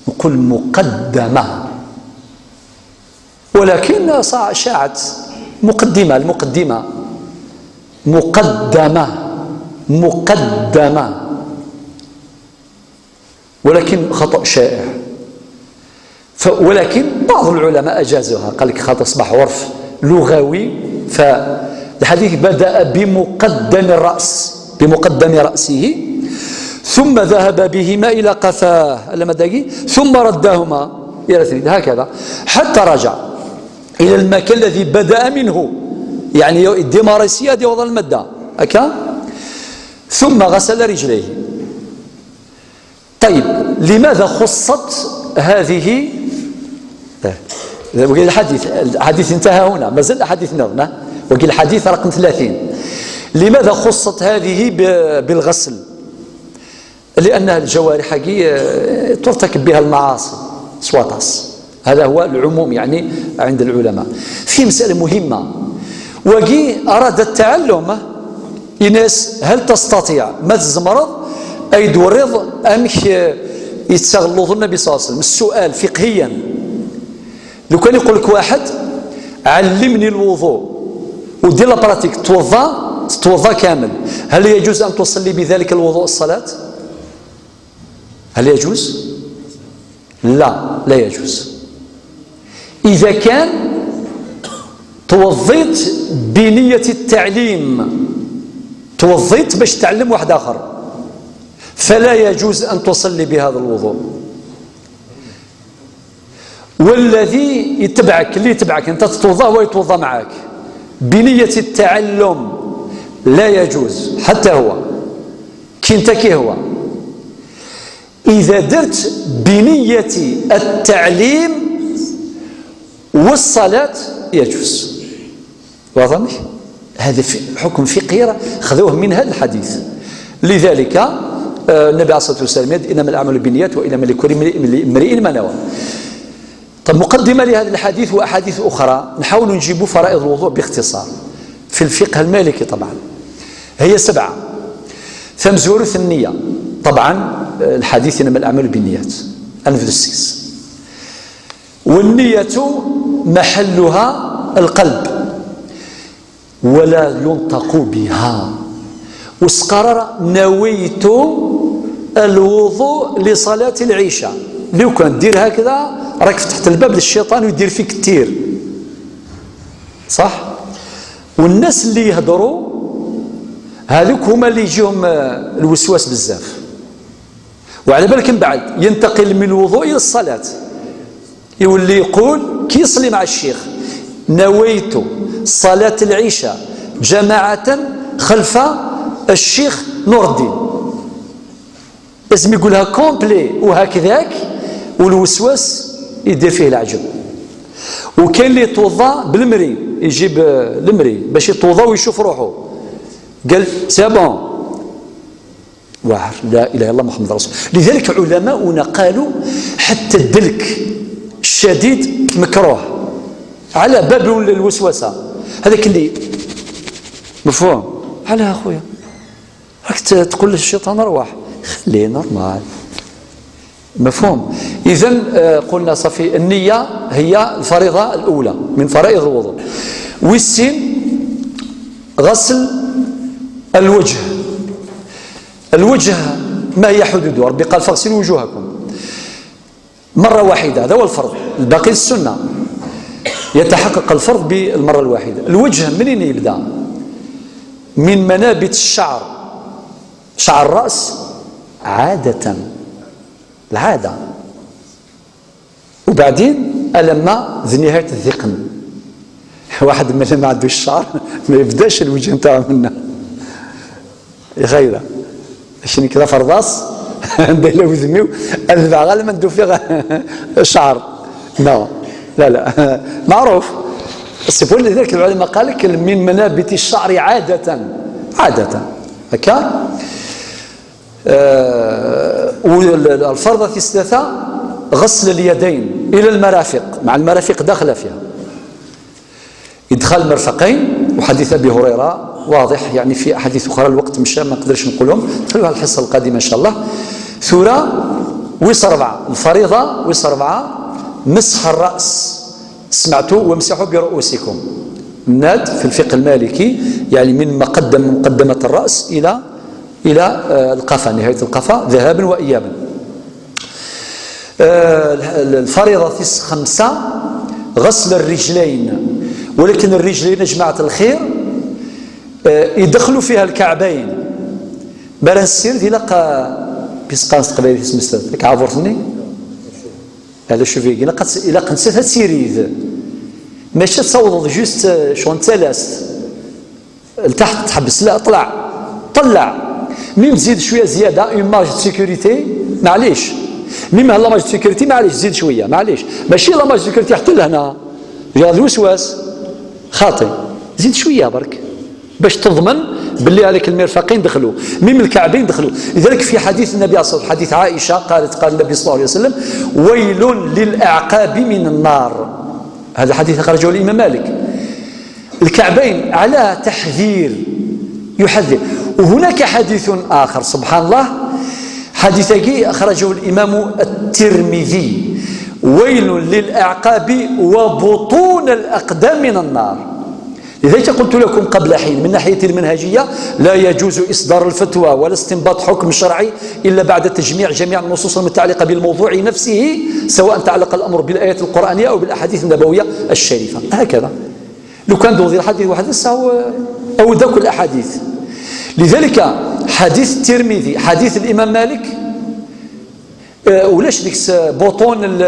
نقول مقدمة. ولكن صا-، شاعت مقدمة، المقدمة. مقدمة. مقدمة. ولكن خطأ شائع. ف-، ولكن بعض العلماء أجازوها، قال لك خاطر أصبح عرف لغوي، فالحديث بدأ بمقدم الرأس، بمقدم رأسه، ثم ذهب بهما إلى قفاه، لما داقي، ثم ردهما إلى الثنيين، هكذا، حتى رجع إلى المكان الذي بدأ منه، يعني، يديماري سيادي وضع المادة، هكا، ثم غسل رجليه. طيب، لماذا خصت هذه؟ آه، وقيل الحديث، الحديث انتهى هنا، ما زال الحديث نظمة، وقيل الحديث رقم ثلاثين. لماذا خصت هذه ب-، بالغسل؟ لأن الجوارح هاكي، آه، ترتكب بها المعاصي سواطاس. هذا هو العموم، يعني، عند العلماء. في مسألة مهمة، وكي أراد التعلم، إناس، هل تستطيع، ما تزمرض، أي دوريض أمك، آه، يتسغلوظ النبي صلى الله عليه وسلم؟ السؤال فقهيا، لو كان يقول لك واحد: علمني الوضوء، ودير la pratique، توضا، توضا كامل، هل يجوز أن تصلي بذلك الوضوء الصلاة؟ هل يجوز؟ لا، لا يجوز. إذا كان توضيت بنية التعليم، توضيت باش تعلم واحد آخر، فلا يجوز أن تصلي بهذا الوضوء. والذي يتبعك، اللي يتبعك، أنت تتوضا، هو يتوضا معك بنية التعلم، لا يجوز حتى هو. كي أنت كي هو. إذا درت بنية التعليم والصلاة يجوز. واضح؟ هذا ف-، حكم فقهي راه خذوه من هذا الحديث. لذلك آه، النبي عليه الصلاة والسلام يقول: إنما الأعمال بالنيات وإنما لكل امرئ، امرئ ما نوى. طب، مقدمة لهذا الحديث وأحاديث أخرى، نحاول نجيب فرائض الوضوء باختصار في الفقه المالكي طبعا. هي سبعة. Tamezwarut النية. طبعا، آه، الحديث إنما الأعمال بالنيات. أنفذ السيس. والنية محلها القلب، ولا ينطق بها. وسقرر نويت الوضوء لصلاة العشاء. لو كان دير هكذا، راك فتحت الباب للشيطان ويدير فيك التير. صح؟ والناس اللي يهضروا، هذوك هما اللي يجيهم، آه، الوسواس بزاف. وعلى بالك من بعد ينتقل من الوضوء إلى الصلاة، يولي يقول كي يصلي مع الشيخ: نويت صلاة العشاء جماعة خلف الشيخ نور الدين. لازم يقولها كومبلي وهكذاك، والوسواس يدير فيه العجب. وكاين اللي يتوضا بالمري، يجيب، آه، المري باش يتوضا ويشوف روحه، قال: سي بون، واعر، لا إله إلا الله محمد رسول. لذلك علماؤنا قالوا حتى الدلك الشديد مكروه على باب الوسوسة. هذاك اللي، مفهوم؟ على أخويا، راك ت-، تقول للشيطان: "روح، خليه نورمال". مفهوم؟ إذن، آه، قلنا صافي، النية هي الفريضة الأولى من فرائض الوضوء. والسين غسل الوجه. الوجه ما هي حدوده؟ ربي قال: "فاغسلوا وجوهكم". مرة واحدة، هذا هو الفرض، الباقي السنة. يتحقق الفرض بالمرة الواحدة. الوجه منين يبدأ؟ من منابت الشعر، شعر الرأس عادة، العادة. وبعدين ألما ذي نهاية الذقن. واحد ملي ما عندوش الشعر ما يبداش الوجه نتاعو منا. غيره. شنو كذا فرضاس؟ عندي لو ذميو، البع غير ما ندو فيه شعر. نو. لا، لا. معروف. سي بور لذلك العلماء قال لك: "من منابت الشعر عادة". عادة. هكا. آه، والفرضة الثالثة غسل اليدين إلى المرافق، مع المرافق داخلة فيها. إدخال المرفقين، وحديث أبي هريرة واضح، يعني في أحاديث أخرى الوقت مشى ما نقدرش نقولهم، نخلوها الحصة القادمة إن شاء الله. ثورة ويس ربعة، الفريضة ويس ربعة، مسح الرأس. سمعتوا: "وامسحوا برؤوسكم". الناد في الفقه المالكي، يعني من مقدم، مقدمة الرأس إلى، إلى، آه، القفا، نهاية القفا، ذهابا وإيابا. آه، الفريضة تيس خمسة، غسل الرجلين. ولكن الرجلين يا جماعة الخير، آه، يدخلوا فيها الكعبين. بلا نسير دي لقى بيسقان تقبل اسم استاذ، لك عبرتني؟ على شوفي، إلا قد، إلا قد نسيت هاد سيريد. ماشي تصوض جوست، آه، شو انت لاست. لتحت تحبس، لا، طلع، طلع. ميم تزيد شوية زيادة، اون مارج دو سيكوريتي، معليش. ميم هاد لا مارج دو سيكوريتي، معليش، زيد شوية، معليش. ماشي لا مارج دو سيكوريتي حتى لهنا. جا الوسواس. خاطي. زيد شوية برك. باش تضمن باللي هذاك المرفقين دخلوا، ميم الكعبين دخلوا. لذلك في حديث النبي عليه الصلاة والسلام، حديث عائشة قالت، قال النبي صلى الله عليه وسلم: "ويل للأعقاب من النار". هذا حديث أخرجه الإمام مالك. الكعبين على تحذير، يحذر. وهناك حديث آخر، سبحان الله، حديث أخرجه الإمام الترمذي: "ويل للأعقاب وبطون الأقدام من النار". لذلك قلت لكم قبل حين، من ناحية المنهجية لا يجوز إصدار الفتوى ولا استنباط حكم شرعي إلا بعد تجميع جميع النصوص المتعلقة بالموضوع نفسه، سواء تعلق الأمر بالآيات القرآنية أو بالأحاديث النبوية الشريفة. هكذا. لو كان دوضي الحديث واحد الساعة أو، أو ذاك الأحاديث. لذلك حديث الترمذي، حديث الإمام مالك، آه، ولاش ديك س-، بطون ال-،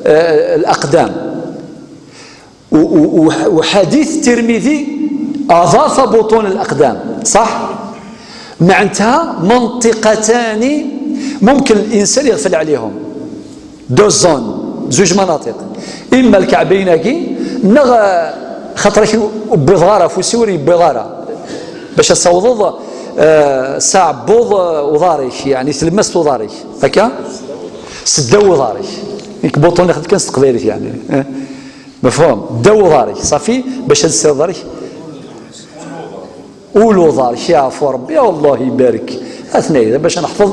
آه، الأقدام. و-، و-، وح-، وحديث الترمذي أضاف بطون الأقدام، صح؟ معناتها منطقتان ممكن الإنسان يغفل عليهم. دو زون، زوج مناطق. إما الكعبين هاكي، نغ-، خاطر بيضغارة، فوسيوري بيضغارة. باش تصوض Ah, s aɛebbuḍ, ah, uḍar-ik, yeɛni tlemmast uḍar-ik, akka? S ddaw uḍar-ik. Nekk buṭun xedmeɣ kan s teqbaylit, yeɛni. Eh? Mefhum? Ddaw uḍar-ik, ṣafi, bac ad tessireḍ uḍar-ik. Ul uḍar, yeɛfu Rebbi, Allah ibarek. Atnay, bac ad neḥfeḍ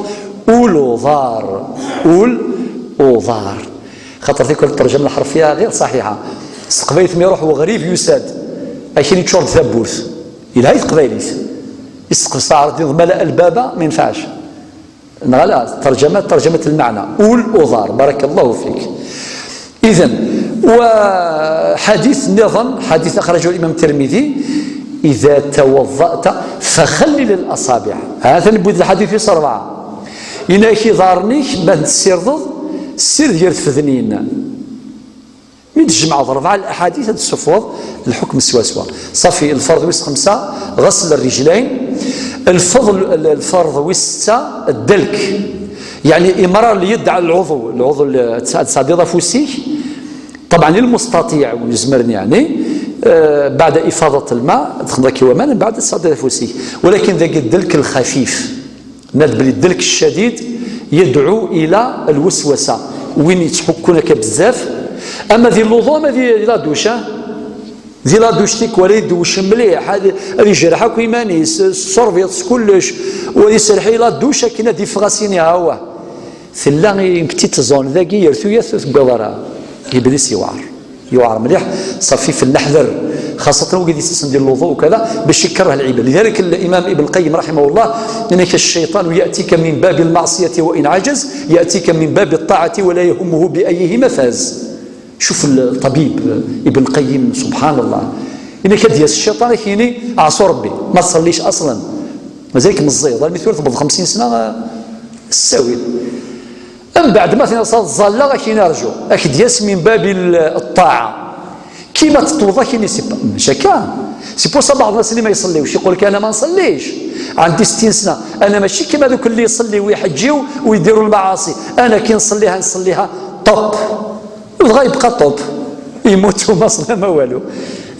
ul uḍar. Ul uḍar. Xaṭer tikwal tterjama lḥerfiya ɣir ṣaḥiḥa. S teqbaylit mi iruḥ weɣrib yusa-d. Akken yeččur-d tawwurt. Yelha i teqbaylit. Isteqsa taɛrabt-nni ḍmala albaba, ma yenfeɛc. Neɣ ala, terjama, terjama lmeɛna. Ul uḍar, barakallahu fik. إذن، وحديث نظام، حديث أخرجه الإمام الترمذي: إذا توضأت فخلل الأصابع. هذا نبوذ الحديث في أربعة. إنك ظارنيك من تسير ضد، سير ديال فذنين. Mi d-tjemɛeḍ rebɛa n leḥadit, ad d-tessufɣeḍ lḥukm swaswa. Ṣafi, lferḍ wis xemsa, ɣesl rrijlayn. Lfeḍl, lferḍ wis setta, ddalk. Yeɛni imrar lyedd ɛla lɛuḍu, lɛuḍu l-, ad tesɛeddiḍ afus-ik. Ṭebɛen, lmustaṭiɛ, win izemren, yeɛni, eh, beɛda ifaḍat lma, ad txedmeḍ akka waman, mbeɛd ad tesɛeddiḍ afus-ik. Walakin dagi ddalk lxafif. Nnan-d belli ddalk ccadid yedɛu ila lweswasa. Win yettḥukkun akka bezzaf, ama di luḍu, ama di, di la douche, ah. Di la douche tikwal ad idewwec mliḥ, ad, ad ijreḥ akk iman-is, s tserbiṭ, s kullec, u ad iserreḥ i la douche akken ad iffeɣ ad s-yini: "Awah." Tella une petite zone dagi, yertu-yat, ur teggaḍ ara. Iblis yewɛer. Yewɛer mliḥ, ṣafi fell-aneɣ ḥder, xaṣṣatan wid yettasmen di luḍu u kada, bac ikerreh lɛibad. Lidalik, Imam Ibn Qayyim raḥimahullah, yenna-k: "الشيطان يأتيك من باب المعصية وإن عجز، يأتيك من باب الطاعة ولا يهمه بأيهما فاز." Cuf lṭabib Ibn Qayyim, subḥan Allah. Yenna-k ad d-yas cciṭan, ad k-yini: "Ɛṣu Rebbi, ma tṣelliš aṣlan." Mazal-ik meẓẓiyeḍ, almi tura tewweḍ xemsin sna, ah, s ttawil. Mbeɛd ma tenniḍ: "Ẓẓalleɣ", ad k-yini: "Rǧu, ad k-d-yas min babi l-, ṭṭaɛa." Kima teṭṭuḍ, ad k-yini: "C'est pas, mačči akka." C'est pour ça baɛḍ nas-nni ma iṣelliwc, iqul-k: "Ana ma nṣelliš. Ɛandi settin sna. Ana mačči kima duk lli iṣelli u iḥeǧǧi u idiru lmaɛaṣi. Ana ki nṣelliha, nṣelliha top." U dɣa yebqa top. Yemmut u ma ṣella ma walu.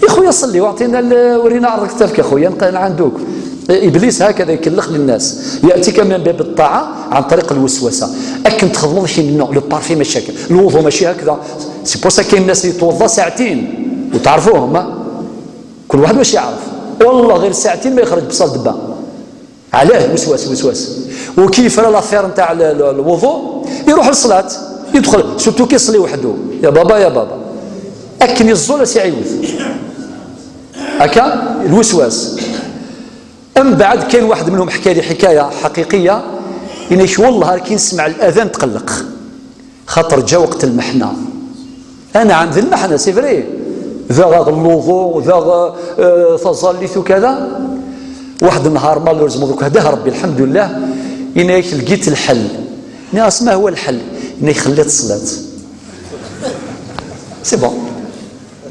I xuya ṣelli, waɛṭina l-, urina ɛreḍ ktab ka xuya, nqal ɛanduk. Iblis hakada ikellex linnas. Ya'tika min bab ṭṭaɛa ɛan ṭariq lweswasa. Akken txedmeḍ kini, non, le parfait mačči akka. Lwuḍu mačči hakda. C'est pour ça kayen nas yetwḍa saɛtin. U tɛerfuhum, ha? Kul waḥed wac iɛref. Wallah ɣir saɛtin ma yexreǧ bṣal debba. Ɛlaa, weswas, weswas. U ki yefra l'affaire ntaɛ l-, l-, lwuḍu, iruḥ lṣlat, yedxel, surtout ki iṣelli weḥdu. Ya baba, ya baba. Akken iẓẓul, as iɛiwed. Akka, lweswas. Mbeɛd kayen waḥed minhum ḥka-li ḥikaya ḥaqiqiya, yenna-k: "Wallah, ar ki nesmeɛ l'adan tqelleq." Xaṭer ǧa weqt lmeḥna. Anɛam d lmeḥna, c'est vrai. Daɣ lwuḍu, daɣ, euh, taẓallit u kada. Waḥed nnhar, malheureusement, duk hdah Rebbi, lḥemdullah, yenna-yak: "Lgit lḥel." Nniɣ-as: "Ma huwa lḥel?" Yenna-yak: "Xelliḍ ṣṣlat." C'est bon.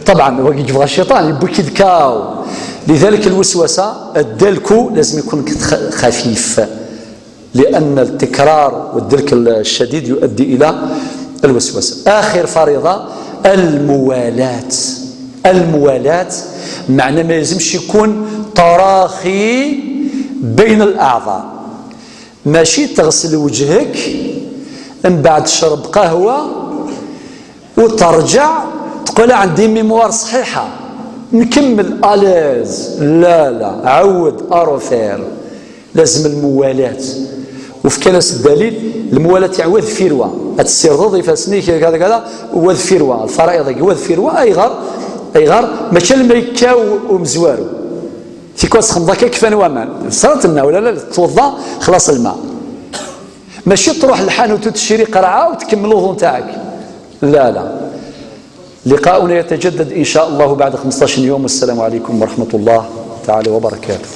Ṭabɛan, wagi yebɣa cciṭan, yewwi-k-id kaw. Lidalik lweswasa, ddalku, lazem ikun x-, xafif. لأن التكرار والدلك الشديد يؤدي إلى الوسوسة. آخر فريضة الموالاة. الموالاة معنى ما يلزمش يكون تراخي بين الأعضاء. ماشي تغسل وجهك، من بعد تشرب قهوة، وترجع تقول: "عندي mémoire صحيحة، نكمل à l'aise". لا، لا، عود، à refaire. لازم الموالاة. وفكان الدليل، الموالاة تاع واد فيروا. هاد السير ضد يفاسني كذا كذا، واد فيروا. الفرائض، واد فيروا، أي غار، أي غار، ماشي لما يكاو ومزوارو. تيكون سخن ضاك كفان وامان. صارت لنا ولا لا؟ توضا، خلاص الماء. ماشي تروح للحانوت وتشري قرعة وتكمل الوضوء نتاعك. لا، لا. لقاؤنا يتجدد إن شاء الله بعد خمسطاش يوم. والسلام عليكم ورحمة الله تعالى وبركاته.